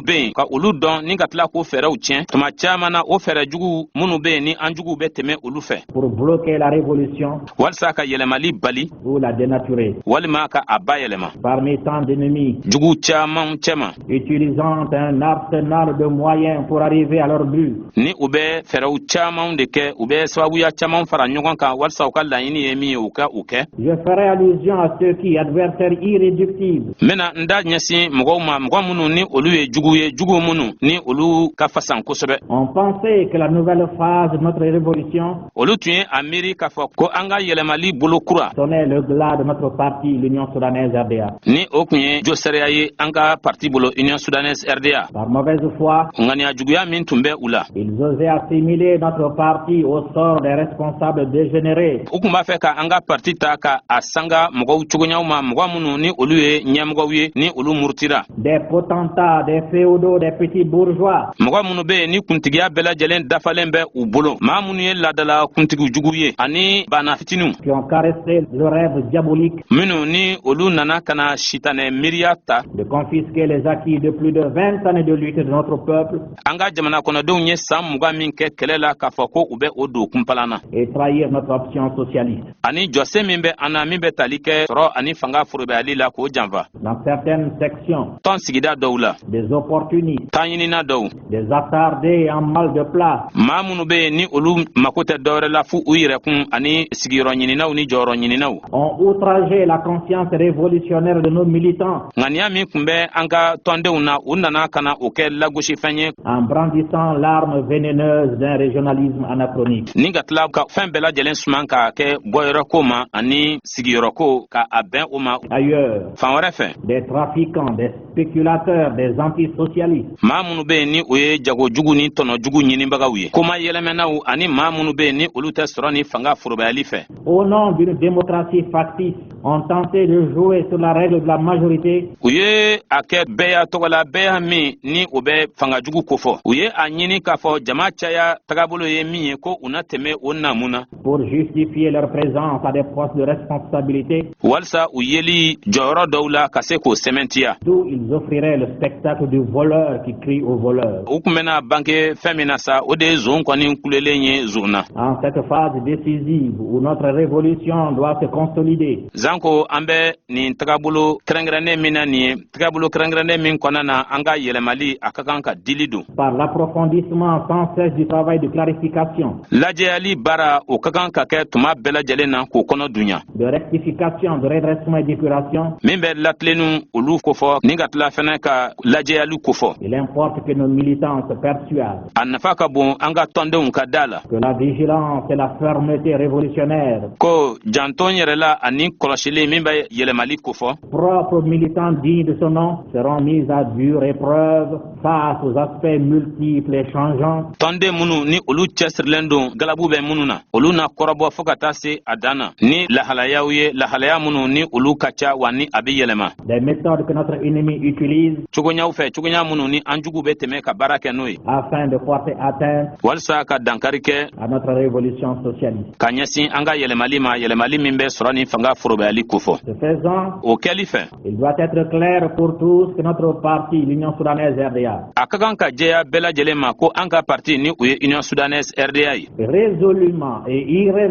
bɛ yen, ka olu dɔn ni ka tila k'o fɛɛrɛw tiɲɛ. Tuma caman na, o fɛɛrɛ jugu minnu bɛ yen ni an juguw bɛ tɛmɛ olu fɛ pour bloquer la révolution walisa ka yɛlɛmali bali ou la dénaturer. walima ka a bayɛlɛma. Parmi tant d'ennemis Jugu caman cɛma utilisant un arsenal de moyens pour arriver à leur but, ni u bɛ fɛɛrɛw camanw de kɛ, u bɛ sababuya caman fara ɲɔgɔn kan walisa u ka laɲini ye min min ye, u ka o kɛ. Je ferai allusion à ceux qui, adversaires irréductibles, N bɛna n da ɲɛsin mɔgɔw ma, mɔgɔ minnu ni olu ye jugu ye, jugu minnu ni olu ka fasan kosɛbɛ. ont pensé que la nouvelle phase de notre révolution Olu tun ye a miiri k'a fɔ ko an ka yɛlɛmali bolo kura sonnait le glas de notre parti, l'Union soudanaise RDA. ni o tun ye josariya ye an ka parti bolo, Union soudanaise RDA. Par mauvaise foi, Ŋaniya juguya min tun bɛ u la, ils osaient assimiler notre parti au sort des responsables dégénérés, u tun b'a fɛ ka an ka parti ta ka a sanga mɔgɔw cogoyaw ma, mɔgɔ minnu ni olu ye ɲɛmɔgɔw ye, ni olu murutira, des potentats, des féodaux, des petits bourgeois, mɔgɔ minnu bɛ yen ni kuntigiya bɛɛ lajɛlen dafalen bɛ u bolo, maa minnu ye laadala kuntigi jugu ye ani banna fitininw, qui ont caressé le rêve diabolique minnu ni olu nana ka na sitanɛ miiriya ta de confisquer les acquis de plus de 20 années de lutte de notre peuple an ka jamana kɔnɔdenw ye san 20 min kɛ kɛlɛ la, k'a fɔ ko u bɛ o don kunpalan na, et trahir notre option socialiste. ani jɔsen min bɛ an na, min bɛ tali kɛ sɔrɔ ani fanga forobayali la, k'o janfa. Dans certaines sections, Tɔn sigida dɔw la, des opportunistes, taɲinina dɔw, des attardés en mal de place, maa minnu bɛ yen ni olu mako tɛ dɔwɛrɛ la fo u yɛrɛkun, ani sigiyɔrɔ ɲininaw ni jɔyɔrɔ ɲininaw, ont outragé la conscience révolutionnaire de nos militants ŋaniya min tun bɛ an ka tɔndenw na, u nana ka na o kɛ lagosifɛn ye en brandissant l'arme vénéneuse d'un régionalisme anachronique. ni ka tila ka fɛn bɛɛ lajɛlen suman k'a kɛ bɔyɔrɔko ma ani sigiyɔrɔko, ka a bɛn o ma. Ailleurs, Fan wɛrɛ fɛ, des trafiquants, des spéculateurs, des antisocialistes maa minnu bɛ yen ni o ye jagojugu ni tɔnɔjugu ɲinibagaw ye, koma yɛlɛmɛnaw, ani maa minnu bɛ yen ni olu tɛ sɔrɔ ni fanga forobayali fɛ, au nom d'une démocratie factice, ont tenté de jouer sur la règle de la majorité u ye a kɛ bɛɛya tɔgɔ la, bɛɛya min ni o bɛ fangajugu kofɔ. U ye a ɲini k'a fɔ jama caya tagabolo ye min ye, ko u na tɛmɛ o namu na pour justifier leur présence à des postes de responsabilité walisa u yeli jɔyɔrɔ dɔw la ka se k'o sɛmɛntiya, d'où ils offriraient le spectacle du voleur qui crie au voleur. U tun bɛna bange fɛn min na sa, o de ye zon kɔni kulelen ye zon na. En cette phase décisive où notre révolution doit se consolider, Zanko an bɛ nin tagabolo kɛrɛnkɛrɛnnen min na nin ye, tagabolo kɛrɛnkɛrɛnnen min kɔnɔna na an ka yɛlɛmali a ka kan ka dili don, par l'approfondissement sans cesse du travail de clarification, lajɛyali baara, o ka kan ka kɛ tuma bɛɛ lajɛlen na k'o kɔnɔ dunya, de rectification, de redressement et d'épuration, min bɛ latilenniw olu kofɔ, ni ka tila fɛnɛ ka lajɛyali kofɔ, il importe que nos militants se persuadent a nafa ka bon an ka tɔndenw ka da la que la vigilance et la fermeté révolutionnaire ko janton yɛrɛ la ani kɔlɔsili min bɛ yɛlɛmali kofɔ propres aux militants dignes de ce nom seront mises à dure épreuve face aux aspects multiples et changeants Tɔnden minnu ni olu cɛsirilen don, galabu bɛ minnu na, olu na kɔrɔbɔ fɔɔ ka taa se a dan na ni lahalayaw ye, lahalaya minnu ni olu ka ca wa ni a bɛ yɛlɛma, des méthodes que notre ennemi utilise cogoyaw fɛ, cogoya minnu ni an jugu bɛ tɛmɛ ka baara kɛ n'o ye afin de porter atteinte walisa ka dankari kɛ à notre révolution socialiste. ka ɲɛsin an ka yɛlɛmali ma, yɛlɛmali min bɛ sɔrɔ ni fanga forobayali kofɔ. Ce faisant, O kɛli fɛ, il doit être clair pour tous que notre parti, l'Union soudanaise RDA, a ka kan ka jɛya bɛɛ lajɛlen ma ko an ka parti, ni o ye Union soudanaise RDA ye, résolument et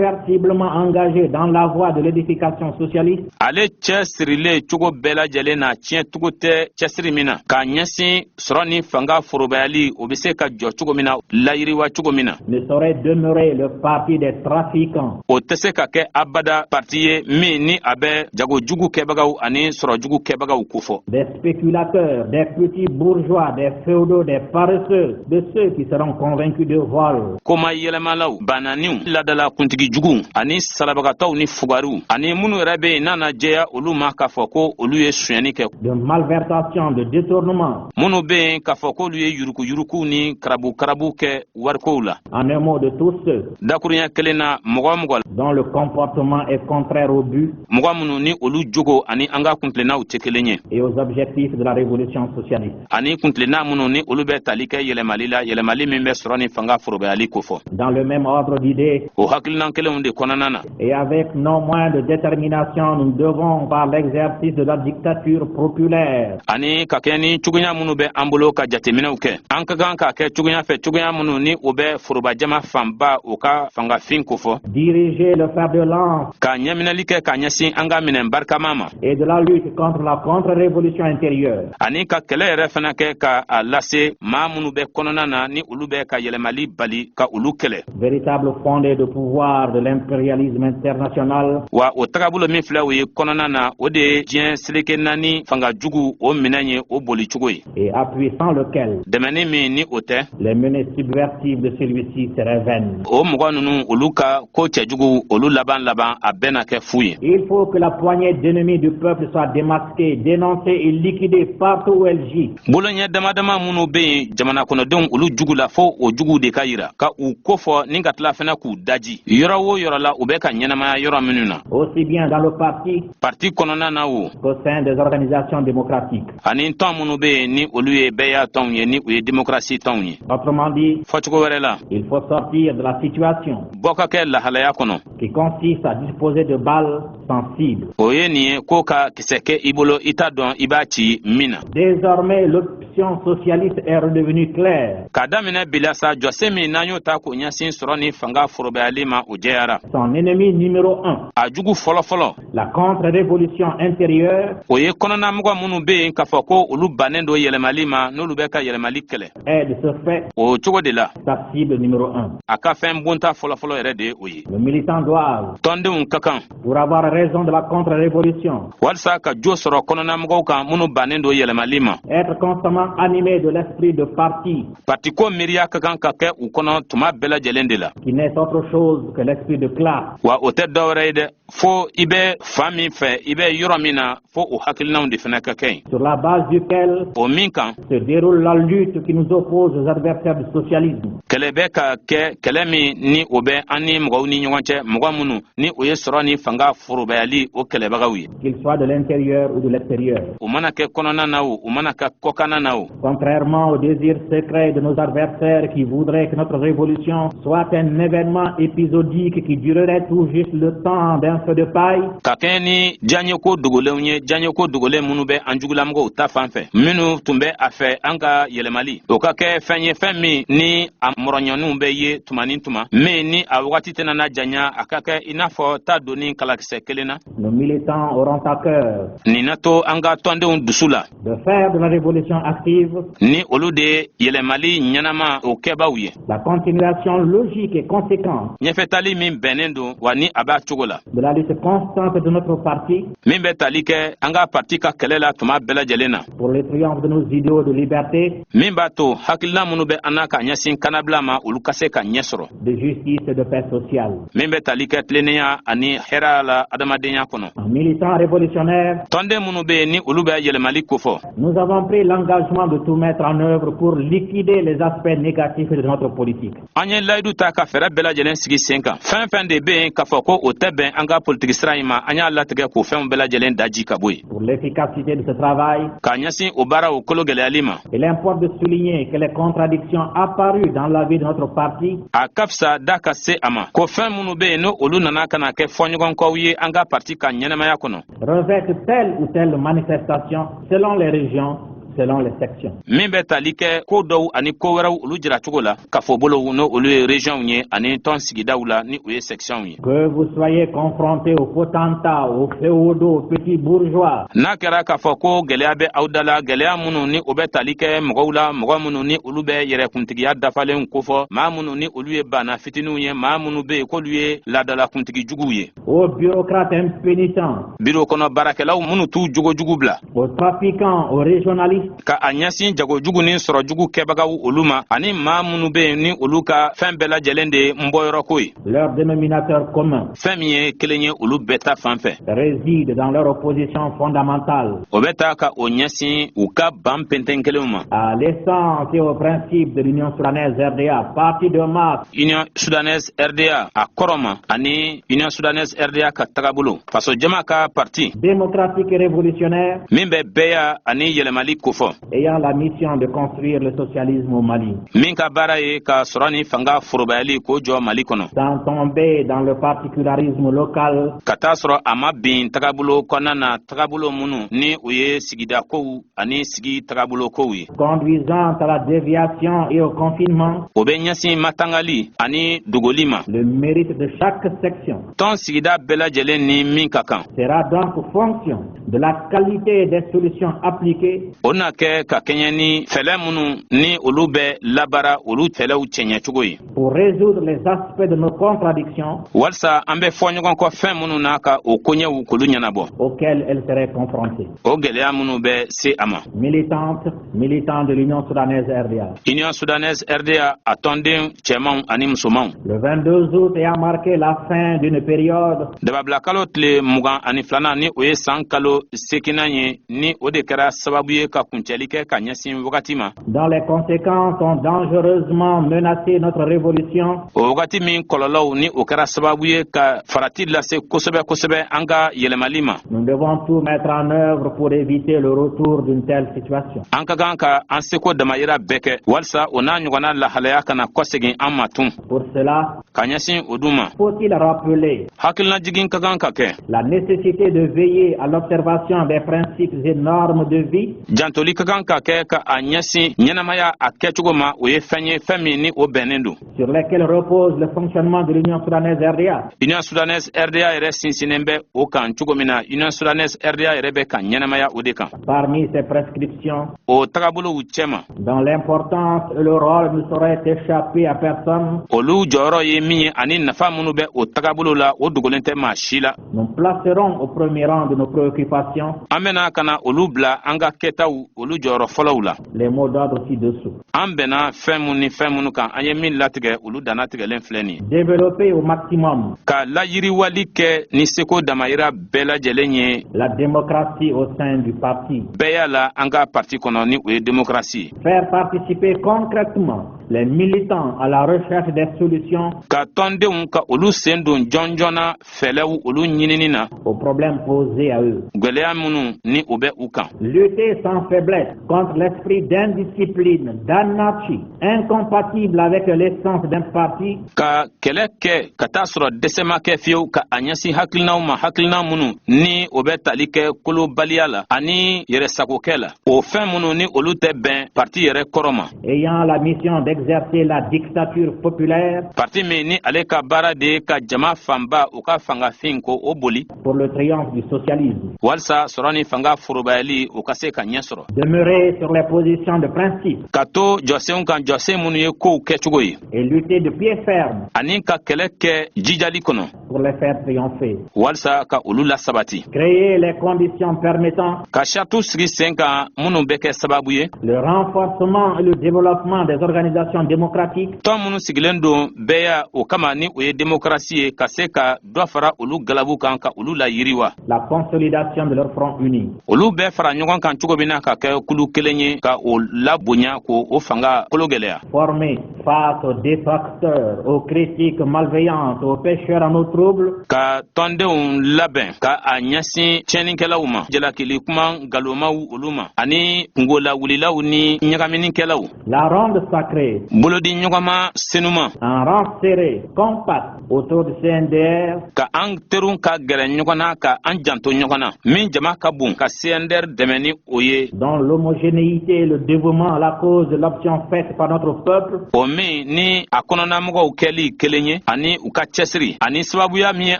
irréversiblement engagé dans la voie de l'édification socialiste, ale cɛ sirilen cogo bɛɛ lajɛlen na, tiɲɛcogo tɛ cɛsiri min na, k'a ɲɛsin sɔrɔ ni fanga forobayali, o bɛ se ka jɔ cogo min na, layiriwa cogo min na, ne saurait demeurer le parti des trafiquants, o tɛ se ka kɛ abada parti ye min ni a bɛ jagojugu kɛbagaw ani sɔrɔjugu kɛbagaw kofɔ, des spéculateurs, des petits bourgeois, des féodaux, des paresseux, de ceux qui seront convaincus de vol, Koma yɛlɛmalaw, bananiw, ladala kuntigi juguw ani salabagatɔw ni fugariw, ani minnu yɛrɛ bɛ yen n'a na jɛya olu ma k'a fɔ ko olu ye sonyɛni kɛ, de malversation, de détournement, minnu bɛ yen k'a fɔ k'olu ye yuruguyuruguw ni karabu-karabu kɛ warikow la, en un mot, de tous ceux Dakuruɲɛ kelen na, mɔgɔ o mɔgɔ dont le comportement est contraire au but mɔgɔ minnu ni olu jogo ani an ka kuntilennaw tɛ kelen ye et aux objectifs de la révolution socialiste. ani kuntilenna minnu ni olu bɛ tali kɛ yɛlɛmali la, yɛlɛmali min bɛ sɔrɔ ni fanga forobayali kofɔ. Dans le même ordre d'idées O hakilinan kelenw de kɔnɔna na, et avec non moins de détermination, nous devons, par l'exercice de la dictature populaire, ani ka kɛ ni cogoya minnu bɛ an bolo ka jateminɛw kɛ, an ka kan k'a kɛ cogoya fɛ, cogoya minnu ni o bɛ forobajama fanba o ka fangafin kofɔ, diriger le fer de lance ka ɲɛminɛli kɛ ka ɲɛsin an ka minɛn barikama ma et de la lutte contre la contre-révolution intérieure ani ka kɛlɛ yɛrɛ fana kɛ ka a lase maa minnu bɛ kɔnɔna na, ni olu bɛ ka yɛlɛmali bali, ka olu kɛlɛ. Véritable fondé de pouvoir de l'impérialisme international. Wa o tagabolo min filɛ, o ye kɔnɔna na, o de ye diɲɛ seleke naani fanga jugu o minɛn ye, o boli cogo ye. Et appui sans lequel Dɛmɛni min ni o tɛ, les menées subversives de celui-ci seraient vaines. o mɔgɔ ninnu, olu ka ko cɛjugu, olu laban laban, a bɛɛ na kɛ fu ye. Il faut que la poignée d'ennemis du peuple soit démasquée, dénoncée et liquidée partout où elle gît. Boloɲɛ dama dama minnu bɛ yen jamana kɔnɔdenw, olu jugu la, fo o juguw de ka yira ka u kofɔ, ni ka tila fɛnɛ k'u daji yɔrɔ o yɔrɔ la u bɛ ka ɲɛnamaya yɔrɔ minnu na. Aussi bien dans le parti Parti kɔnɔna na o, qu'au sein des organisations démocratiques. ani tɔn minnu bɛ yen, ni olu ye bɛɛya tɔnw ye, ni u ye démocratie tɔnw ye. Autrement dit, Fɔcogo wɛrɛ la, il faut sortir de la situation bɔ ka kɛ lahalaya kɔnɔ qui consiste à disposer de balles sans cible. o ye nin ye ko ka kisɛ kɛ i bolo, i t'a dɔn i b'a ci min na. Désormais, l'option socialiste est redevenue claire. K'a daminɛ bila sa, jɔsen min n'an y'o ta k'o ɲɛsin sɔrɔ ni fanga forobayali ma, o jɛyara. Son ennemi numéro un, A jugu fɔlɔ-fɔlɔ, la contre-révolution intérieure, o ye kɔnɔnamɔgɔ minnu bɛ yen k'a fɔ ko olu bannen don yɛlɛmali ma, n'olu bɛ ka yɛlɛmali kɛlɛ, est de ce fait o cogo de la, sa cible numéro un. a ka fɛn bonta fɔlɔfɔlɔ yɛrɛ de ye o ye. Les militants doivent, Tɔndenw ka kan, pour avoir raison de la contre-révolution, walisa ka jo sɔrɔ kɔnɔnamɔgɔw kan minnu bannen don yɛlɛmali ma, être constamment animés de l'esprit de parti patiko miiriya ka kan ka kɛ u kɔnɔ tuma bɛɛ lajɛlen de la. qui n'est autre chose que l'esprit de classe. Wa o tɛ dɔwɛrɛ ye dɛ, fo i bɛ fan min fɛ, i bɛ yɔrɔ min na, fo o hakilinaw de fana ka kɛ yen. Sur la base duquel O min kan se déroule la lutte qui nous oppose aux adversaires du socialisme. kɛlɛ bɛ ka kɛ, kɛlɛ min ni o bɛ an ni mɔgɔw ni ɲɔgɔn cɛ, mɔgɔ minnu ni o ye sɔrɔ ni fanga forobayali o kɛlɛbagaw ye, Qu'ils soient de l'intérieur ou de l'extérieur. O mana kɛ kɔnɔna na o, o mana kɛ kɔkanna na o. Contrairement au désir secret de nos adversaires qui voudraient que notre révolution soit un événement épisodique qui durerait tout juste le temps d'un feu de paille, Ka kɛɲɛ ni diyaɲeko dogolenw ye, diyaɲeko dogolen minnu bɛ an jugulamɔgɔw ta fan fɛ, minnu tun bɛ a fɛ an ka yɛlɛmali o ka kɛ fɛn ye, fɛn min ni a mɔrɔɲɔniw bɛ ye tuma ni tuma, min ni a wagati tɛna na janya, a ka kɛ i n'a fɔ ta donni kalakisɛ kelen na, nos militants auront à cœur nin na to an ka tɔndenw dusu la de faire de la révolution active ni olu de ye yɛlɛmali ɲɛnama o kɛbaw ye, la continuation logique et conséquente ɲɛfɛtali min bɛnnen don wa ni a b'a cogo la, de la lutte constante de notre parti min bɛ tali kɛ an ka parti ka kɛlɛ la tuma bɛɛ lajɛlen na, pour le triomphe de nos idéaux de liberté, min b'a to hakilina minnu bɛ an na ka ɲɛsin kannabila ma, olu ka se ka ɲɛ sɔrɔ, de justice et de paix sociale. min bɛ tali kɛ tilennenya ani hɛrɛ la adamadenya kɔnɔ. En militants révolutionnaires, Tɔnden minnu bɛ yen ni olu bɛ yɛlɛmali kofɔ, nous avons pris l'engagement de tout mettre en œuvre pour liquider les aspects négatifs de notre politique. an ye layidu ta ka fɛɛrɛ bɛɛ lajɛlen sigi sen kan. Fɛn fɛn de bɛ yen k'a fɔ ko o tɛ bɛn an ka politiki sira in ma, an y'a latigɛ k'o fɛnw bɛɛ lajɛlen daji ka bɔ yen. Pour l'efficacité de ce travail, K'a ɲɛsin o baaraw kolo gɛlɛyali ma, il importe de souligner que les contradictions apparues dans la vie de notre parti a ka fisa da ka se a ma ko fɛn minnu bɛ yen, n'o olu nana ka na kɛ fɔɲɔgɔnkɔw ye an ka parti ka ɲɛnɛmaya kɔnɔ, revêtent telle ou telle manifestation selon les régions, selon les sections. min bɛ tali kɛ ko dɔw ani ko wɛrɛw, olu jira cogo la kafo bolow, n'o olu ye régions ye, ani tɔn sigidaw la, ni o ye sections ye. Que vous soyez confrontés aux potentats, aux féodaux, aux petits bourgeois, N'a kɛra k'a fɔ ko gwɛlɛya bɛ aw da la, gwɛlɛya minnu ni o bɛ tali kɛ mɔgɔw la, mɔgɔ minnu ni olu bɛ yɛrɛkuntigiya dafalen kofɔ, maa minnu ni olu ye banna fitininw ye, maa minnu bɛ yen k'olu ye laadalakuntigi juguw ye, aux bureaucrates impénitents, biro kɔnɔ baarakɛlaw minnu t'u jogojugu bila, aux trafiquants, aux régionalistes, ka a ɲɛsin jagojugu ni sɔrɔjugu kɛbagaw olu ma, ani maa minnu bɛ yen ni olu ka fɛn bɛɛ lajɛlen de ye n bɔyɔrɔko ye, leur dénominateur commun fɛn min ye kelen ye olu bɛɛ ta fan fɛ, réside dans leur opposition fondamentale o bɛ taa ka o ɲɛsin u ka ban pɛntɛn kelenw ma à l'essence et au principe de l'Union soudanaise RDA, parti de masse Union soudanaise RDA a kɔrɔ ma, ani Union soudanaise RDA ka tagabolo, faso jama ka parti démocratique et révolutionnaire min bɛ bɛɛya ani yɛlɛmali kofɔ, ayant la mission de construire le socialisme au Mali, min ka baara ye ka sɔrɔ ni fanga forobayali k'o jɔ Mali kɔnɔ, sans tomber dans le particularisme local ka taa sɔrɔ a ma bin tagabolo kɔnɔna na, tagabolo minnu ni o ye sigida kow ani sigi tagabolo kow ye, conduisant à la déviation et au confinement. O bɛ ɲɛsin matangali ani dogoli ma. Le mérite de chaque section Tɔn sigida bɛɛ lajɛlen ni min ka kan, sera donc fonction de la qualité des solutions appliquées o na kɛ ka kɛɲɛ ni fɛlɛ minnu ni olu bɛ labaara, olu fɛlɛw cɛɲɛcogo ye, pour résoudre les aspects de nos contradictions walisa an bɛ fɔ ɲɔgɔn kɔ fɛn minnu na, ka o koɲɛw k'olu ɲɛnabɔ auxquelles elle serait confrontée. o gwɛlɛya minnu bɛ se a ma. Militantes, militants de l'Union soudanaise RDA. Union soudanaise RDA a tɔnden cɛmanw ani musomanw. Le 22 août ayant marqué la fin d'une période Dababilakalo tile 22nan, ni o ye san kalo seginnan ye, ni o de kɛra sababu ye ka kuncɛli kɛ ka ɲɛsin wagati ma dont les conséquences ont dangereusement menacé notre révolution, o wagati min kɔlɔlɔw ni o kɛra sababu ye ka farati lase kosɛbɛ kosɛbɛ an ka yɛlɛmali ma, nous devons tout mettre en œuvre pour éviter le retour d'une telle situation. an ka kan ka an seko damayira bɛɛ kɛ walisa o n'a ɲɔgɔnna lahalaya kana kɔsegin an ma tun. Pour cela, Ka ɲɛsin o dun ma, faut-il rappeler hakilinajigin ka kan ka kɛ la nécessité de veiller à l'observation des principes et normes de vie jantoli ka kan ka kɛ ka a ɲɛsin ɲɛnamaya a kɛcogo ma, o ye fɛn ye, fɛn min ni o bɛnnen don sur lesquels repose le fonctionnement de l'Union soudanaise RDA. Union soudanaise RDA yɛrɛ sinsinnen bɛ o kan cogo min na, Union soudanaise RDA yɛrɛ bɛ ka ɲɛnamaya o de kan. Parmi ces prescriptions, O tagabolow cɛma, dont l'importance et le rôle ne sauraient échapper à personne, olu jɔyɔrɔ ye min ye ani nafa minnu bɛ o tagabolo la, o dogolen tɛ maa si la, nous placerons au premier rang de nos préoccupations an bɛna ka na olu bila an ka kɛtaw olu jɔyɔrɔ fɔlɔw la les mots d'ordre ci-dessous. An bɛnna fɛn mun ni fɛn minnu kan, an ye min latigɛ, olu dannatigɛlen filɛ nin ye: Développer au maximum ka layiriwali kɛ ni seko damayira bɛɛ lajɛlen ye la démocratie au sein du parti. bɛɛ y'a la an ka parti kɔnɔ, ni o ye démocratie ye. Faire participer concrètement les militants à la recherche des solutions Ka tɔndenw ka olu sen don jɔn jɔnna fɛlɛw olu ɲinini na aux problèmes posés à eux. gwɛlɛya minnu ni o bɛ u kan. Lutter sans faiblesse contre l'esprit d'indiscipline, d'anarchie, incompatible avec l'essence d'un parti Ka kɛlɛ kɛ ka taa sɔrɔ dɛsɛ ma kɛ fiyewu ka a ɲɛsin hakilinaw ma, hakilina minnu ni o bɛ tali kɛ kolobaliya la ani yɛrɛsagokɛ la, o fɛn minnu ni olu tɛ bɛn parti yɛrɛ kɔrɔ ma. ayant la mission d'exercer la dictature populaire Parti min ni ale ka baara de ye ka jama fanba u ka fangafin ko o boli pour le triomphe du socialisme. walisa sɔrɔ ni fanga forobayali o ka se ka ɲɛ sɔrɔ. Demeurer sur les positions de principe Ka to jɔsenw kan, jɔsen minnu ye kow kɛcogo ye, et lutter de pied ferme ani ka kɛlɛ kɛ jijali kɔnɔ pour les faire triompher. walisa ka olu lasabati. Créer les conditions permettant Ka saratiw sigi sen kan minnu bɛ kɛ sababu ye le renforcement et le développement des organisations démocratiques tɔn minnu sigilen don bɛɛya o kama, ni o ye démocratie ye, ka se ka dɔ fara olu galabu kan, ka olu la yiriwa, la consolidation de leur front uni. olu bɛɛ fara ɲɔgɔn kan cogo min na ka kɛ kulu kelen ye, ka o labonya, k'o o fanga kolo gwɛlɛya. Former face aux détracteurs, aux critiques malveillantes, aux pêcheurs en eau trouble, Ka tɔndenw labɛn ka a ɲɛsin tiɲɛnikɛlaw ma, jalakili kuma ngalomaw olu ma, ani kungolawulilaw ni ɲagaminikɛlaw, la ronde sacrée, bolodi ɲɔgɔnma senuma, en rang serré, compact, autour du CNDR, ka an teriw ka gɛrɛ ɲɔgɔn na, ka an janto ɲɔgɔn na min jama ka bon, ka CNDR dɛmɛ ni o ye, dont l'homogénéité et le dévouement à la cause de l'option faite par notre peuple o min ni a kɔnɔnamɔgɔw kɛli kelen ye, ani u ka cɛsiri ani sababuya min ye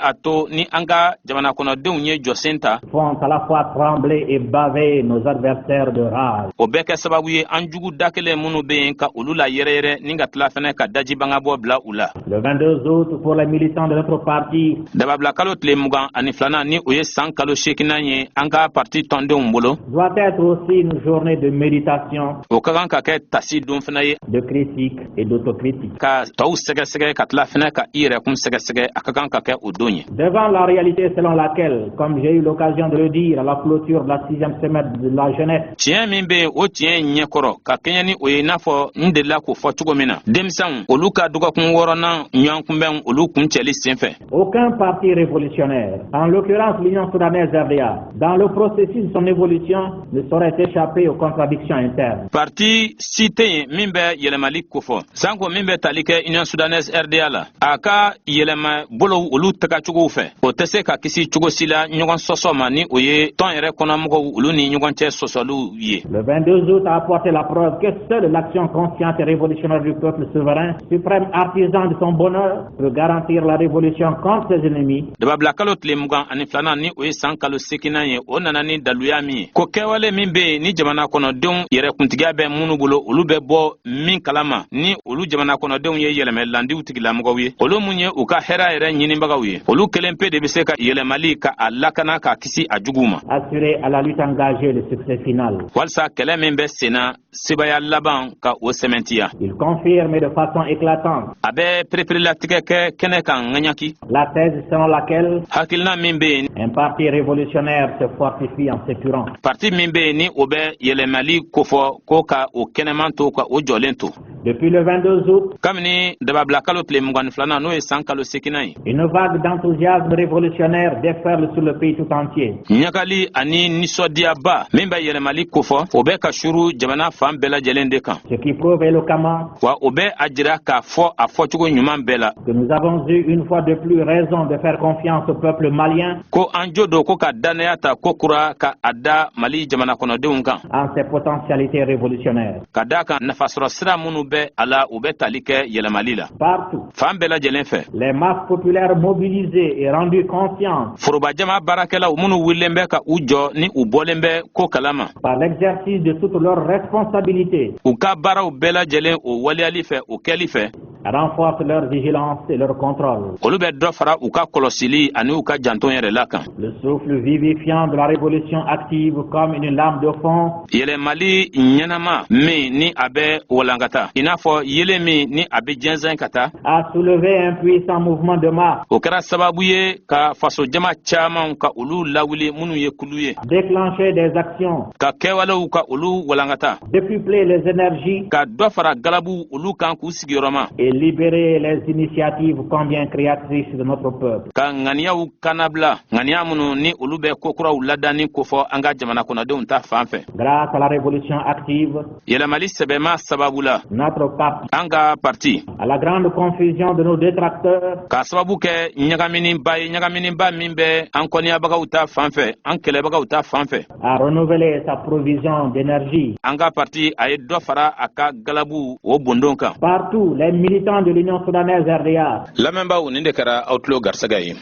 a to ni an ka jamana kɔnɔdenw ye jɔsen ta, font à la fois trembler et baver nos adversaires de rage. o bɛɛ kɛ sababu ye an jugu da kelen minnu bɛ yen, ka olu la yɛrɛyɛrɛ ni ka tila fɛnɛ ka dajibanga bɔ bila u la. Le 22 août, pour les militants de notre parti, Dababila kalo tile 22nan, ni o ye san kalo seeginan ye, an ka parti tɔndenw bolo, doit être aussi une journée de méditation, o ka kan ka kɛ tasi don fana ye, de critique et d'autocritique. ka tɔw sɛgɛsɛgɛ, ka tila fɛnɛ ka i yɛrɛkun sɛgɛsɛgɛ. A ka kan ka kɛ o don ye. Devant la réalité selon laquelle, comme j'ai eu l'occasion de le dire à la clôture de la sixième semaine de la jeunesse, Tiɲɛ min bɛ yen, o tiɲɛ ɲɛkɔrɔ ka kɛɲɛ ni o ye, i n'a fɔ n delila k'o fɔ cogo min na denmisɛnw olu ka dɔgɔkun wɔɔrɔnan ɲɔgɔnkunbɛn olu kuncɛli sen fɛ, aucun parti révolutionnaire, en l'occurrence l'Union soudanaise RDA, dans le processus de son évolution, ne saurait échapper aux contradictions internes. Parti si tɛ yen min bɛ yɛlɛmali kofɔ, sanko min bɛ tali kɛ Union soudanaise RDA la, a ka yɛlɛma bolow olu tagacogow fɛ, o tɛ se ka kisi cogo si la ɲɔgɔn sɔsɔ ma, ni o ye tɔn yɛrɛ kɔnɔmɔgɔw olu ni ɲɔgɔn cɛ sɔsɔliw ye. Le 22 août a apporté la preuve que seule l'action consciente et révolutionnaire révolutionnaire du peuple souverain, suprême artisan de son bonheur, peut garantir la révolution contre ses ennemis. Dababila kalo tile 22nan, ni o ye san kalo seginnan ye, o nana ni daluya min ye ko kɛwale min bɛ yen ni jamana kɔnɔdenw yɛrɛ kuntigiya bɛ minnu bolo, olu bɛ bɔ min kalama, ni olu jamana kɔnɔdenw ye yɛlɛmɛ landiw tigilamɔgɔw ye, olu mun ye u ka hɛrɛ yɛrɛ ɲinibagaw ye, olu kelen pe de bɛ se ka yɛlɛmali ka a lakana, k'a kisi a juguw ma. Assurer à la lutte engagée le succès final. Walisa kɛlɛ min bɛ senna, sebaya laban ka o sɛmɛntiya. Il confirme de façon éclatante A bɛ pereperelatigɛ kɛ kɛnɛ kan ŋaɲaki la thèse selon laquelle hakilina min bɛ yen un parti révolutionnaire se fortifie en s'épurant. parti min bɛ yen ni o bɛ yɛlɛmali kofɔ ko ka o kɛnɛman to, ka o jɔlen to. Depuis le 22 août, Kabini dababila kalo tile 22nan, n'o ye san kalo seginnan ye, une vague d'enthousiasme révolutionnaire déferle sur le pays tout entier. ɲagali ani nisɔndiyaba min bɛ yɛlɛmali kofɔ, o bɛ ka suru jamana fan bɛɛ lajɛlen de kan. Ce qui prouve éloquemment Wa o bɛ a jira k'a fɔ a fɔcogo ɲuman bɛɛ la que nous avons eu une fois de plus raison de faire confiance au peuple malien ko an jo don ko ka dannaya ta ko kura ka a da Mali jamana kɔnɔdenw kan en ses potentialités révolutionnaires. ka da kan nafasɔrɔ sira minnu bɛ a la, u bɛ tali kɛ yɛlɛmali la. Partout, Fan bɛɛ lajɛlen fɛ, les masses populaires mobilisées et rendues conscientes forobajama baarakɛlaw minnu wulilen bɛ ka u jɔ ni u bɔlen bɛ ko kalama par l'exercice de toutes leurs responsabilités u ka baaraw bɛɛ lajɛlen o waleyali fɛ, o kɛli fɛ, renforcent leur vigilance et leur contrôle. olu bɛ dɔ fara u ka kɔlɔsili ani u ka janto yɛrɛ la kan. Le souffle vivifiant de la révolution active comme une lame de fond Yɛlɛmali ɲɛnama min ni a bɛ walankata i n'a fɔ yelen min ni a bɛ jɛnsɛn ka taa, a soulevé un puissant mouvement de masse, o kɛra sababu ye ka fasojama caman ka olu lawuli minnu ye kulu ye, déclenché des actions, ka kɛwalew ka olu walankata, décuplé les énergies ka dɔ fara galabu olu kan k'u sigiyɔrɔma, et libéré les initiatives combien créatrices de notre peuple. ka ŋaniyaw kannabila, ŋaniya minnu ni olu bɛ kokuraw ladanni kofɔ an ka jamana kɔnɔdenw ta fan fɛ. Grâce à la révolution active, Yɛlɛmali sɛbɛma sababu la, notre parti, an ka parti, à la grande confusion de nos détracteurs, k'a sababu kɛ ɲagaminiba ye, ɲagaminiba min bɛ an kɔniyabagaw ta fan fɛ, an kɛlɛbagaw ta fan fɛ, a renouvelé sa provision d'énergie. an ka parti a ye dɔ fara a ka galabu o bondon kan. Partout, les militants de l'Union soudanaise RDA Lamɛnbaaw, nin de kɛra aw tulo garisɛgɛ ye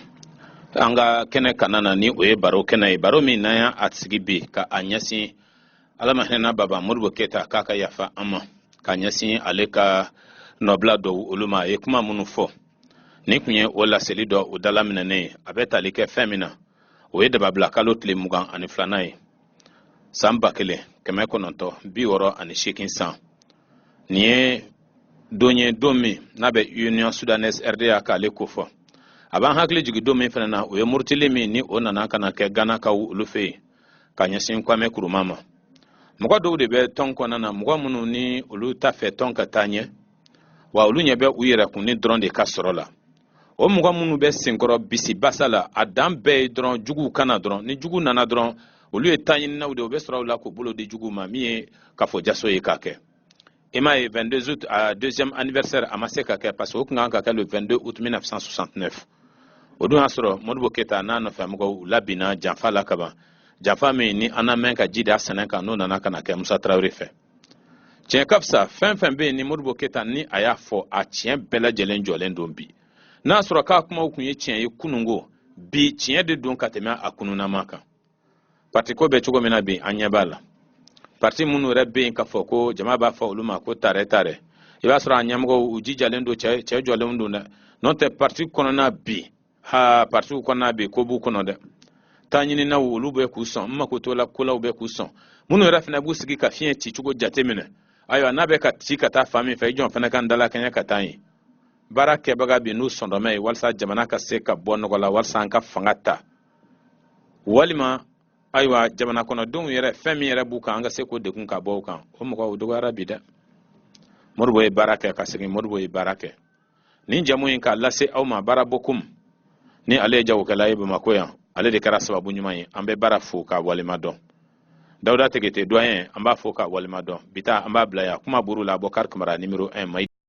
an ka kɛnɛ kana na, ni o ye baro kɛnɛ ye, baro min n'an y'a a sigi bi ka a ɲɛsin Ala ma hinɛna Baba Modibo Keyita, k'a ka yafa an ma, ka ɲɛsin ale ka nɔbila dɔw olu ma. A ye kuma minnu fɔ, nin tun ye o laseli dɔ o dalaminɛnen ye. A bɛ tali kɛ fɛn min na, o ye dababila kalo tile 22nan ye, san 1968 san. Nin ye don ye, don min n'a bɛ Union soudanaise RDA k'ale kofɔ. A b'an hakili jigin don min fana na, o ye murutili min ni o nana ka na kɛ Ganakaw olu fɛ yen ka ɲɛsin Kwame Nkrumah ma. Mɔgɔ dɔw de bɛ tɔn kɔnɔna na, mɔgɔ minnu ni olu t'a fɛ tɔn ka taa ɲɛ, wa olu ɲɛ bɛ u yɛrɛ kun ni dɔrɔn de ka sɔrɔ la. O mɔgɔ minnu bɛ senkɔrɔ bisi basa la, a dan bɛɛ ye dɔrɔn juguw kana dɔrɔn. Ni jugu nana dɔrɔn, olu ye taɲininaw de, u bɛ sɔrɔ u la k'u bolo di juguw ma, min ye kafo jaso ye k'a kɛ. I m'a ye, 22 août a deuxième anniversaire a ma se ka kɛ, parce que o tun kan ka kɛ le 22 août 1969. O dun y'a sɔrɔ Modibo Keyita n'a nɔfɛmɔgɔw u labinna janfa la kaban, janfa min ni an na mɛn ka ji da sɛnɛ kan, n'o nana ka na kɛ Musa Tarawele fɛ. Tiɲɛ ka fisa, fɛn fɛn bɛ yen ni Modibo Keyita ni a y'a fɔ, a tiɲɛ bɛɛ lajɛlen jɔlen don bi. N'a sɔrɔ k'a kumaw tun ye tiɲɛ ye kunungo, bi tiɲɛ de don ka tɛmɛ a kunnunama kan. Parti ko bɛ cogo min na bi, an ɲɛ b'a la. Parti minnu yɛrɛ bɛ yen k'a fɔ ko jama b'a fɔ olu ma ko tarɛ tarɛ, i b'a sɔrɔ a ɲɛmɔgɔw u jijalen don, cɛ cɛ jɔlenw don dɛ. N'o tɛ, parti kɔnɔna bi, ha, partiw kɔnɔna bi, ko b'u kɔnɔ dɛ. Taa ɲininaw olu bɛ k'u sɔn, n mako t'o la, kolaw bɛ k'u sɔn. Minnu yɛrɛ fana b'u sigi ka fiɲɛ cicogo jate minɛ, ayiwa, n'a bɛ ka ci ka taa fan min fɛ, i jɔn fana ka n dala kɛɲɛ ka taa yen. Baara kɛbaga bi n'u sɔndɔmɛ ye walasa jamana ka se ka bɔ nɔgɔ la, walasa an ka fanga ta, walima ayiwa, jamana kɔnɔdenw yɛrɛ, fɛn min yɛrɛ b'u kan, an ka se k'o degun ka bɔ u kan, o mɔgɔw dɔgɔyara bi dɛ. Modibo ye baara kɛ ka segin, Modibo ye baara kɛ. Nin jamu in k'a lase aw ma, Baara Bokum ni ale ye jagokɛla ye Bamakɔ yan, ale de kɛra sababu ɲuman ye. An bɛ Baara fo k'a walima dɔn. Dawuda Tegete doyen, an b'a fo k'a walima dɔn. Bi ta, an b'a bila yan. Kuma buru la, Bɔkari Kamara, numéro 1 Mayi.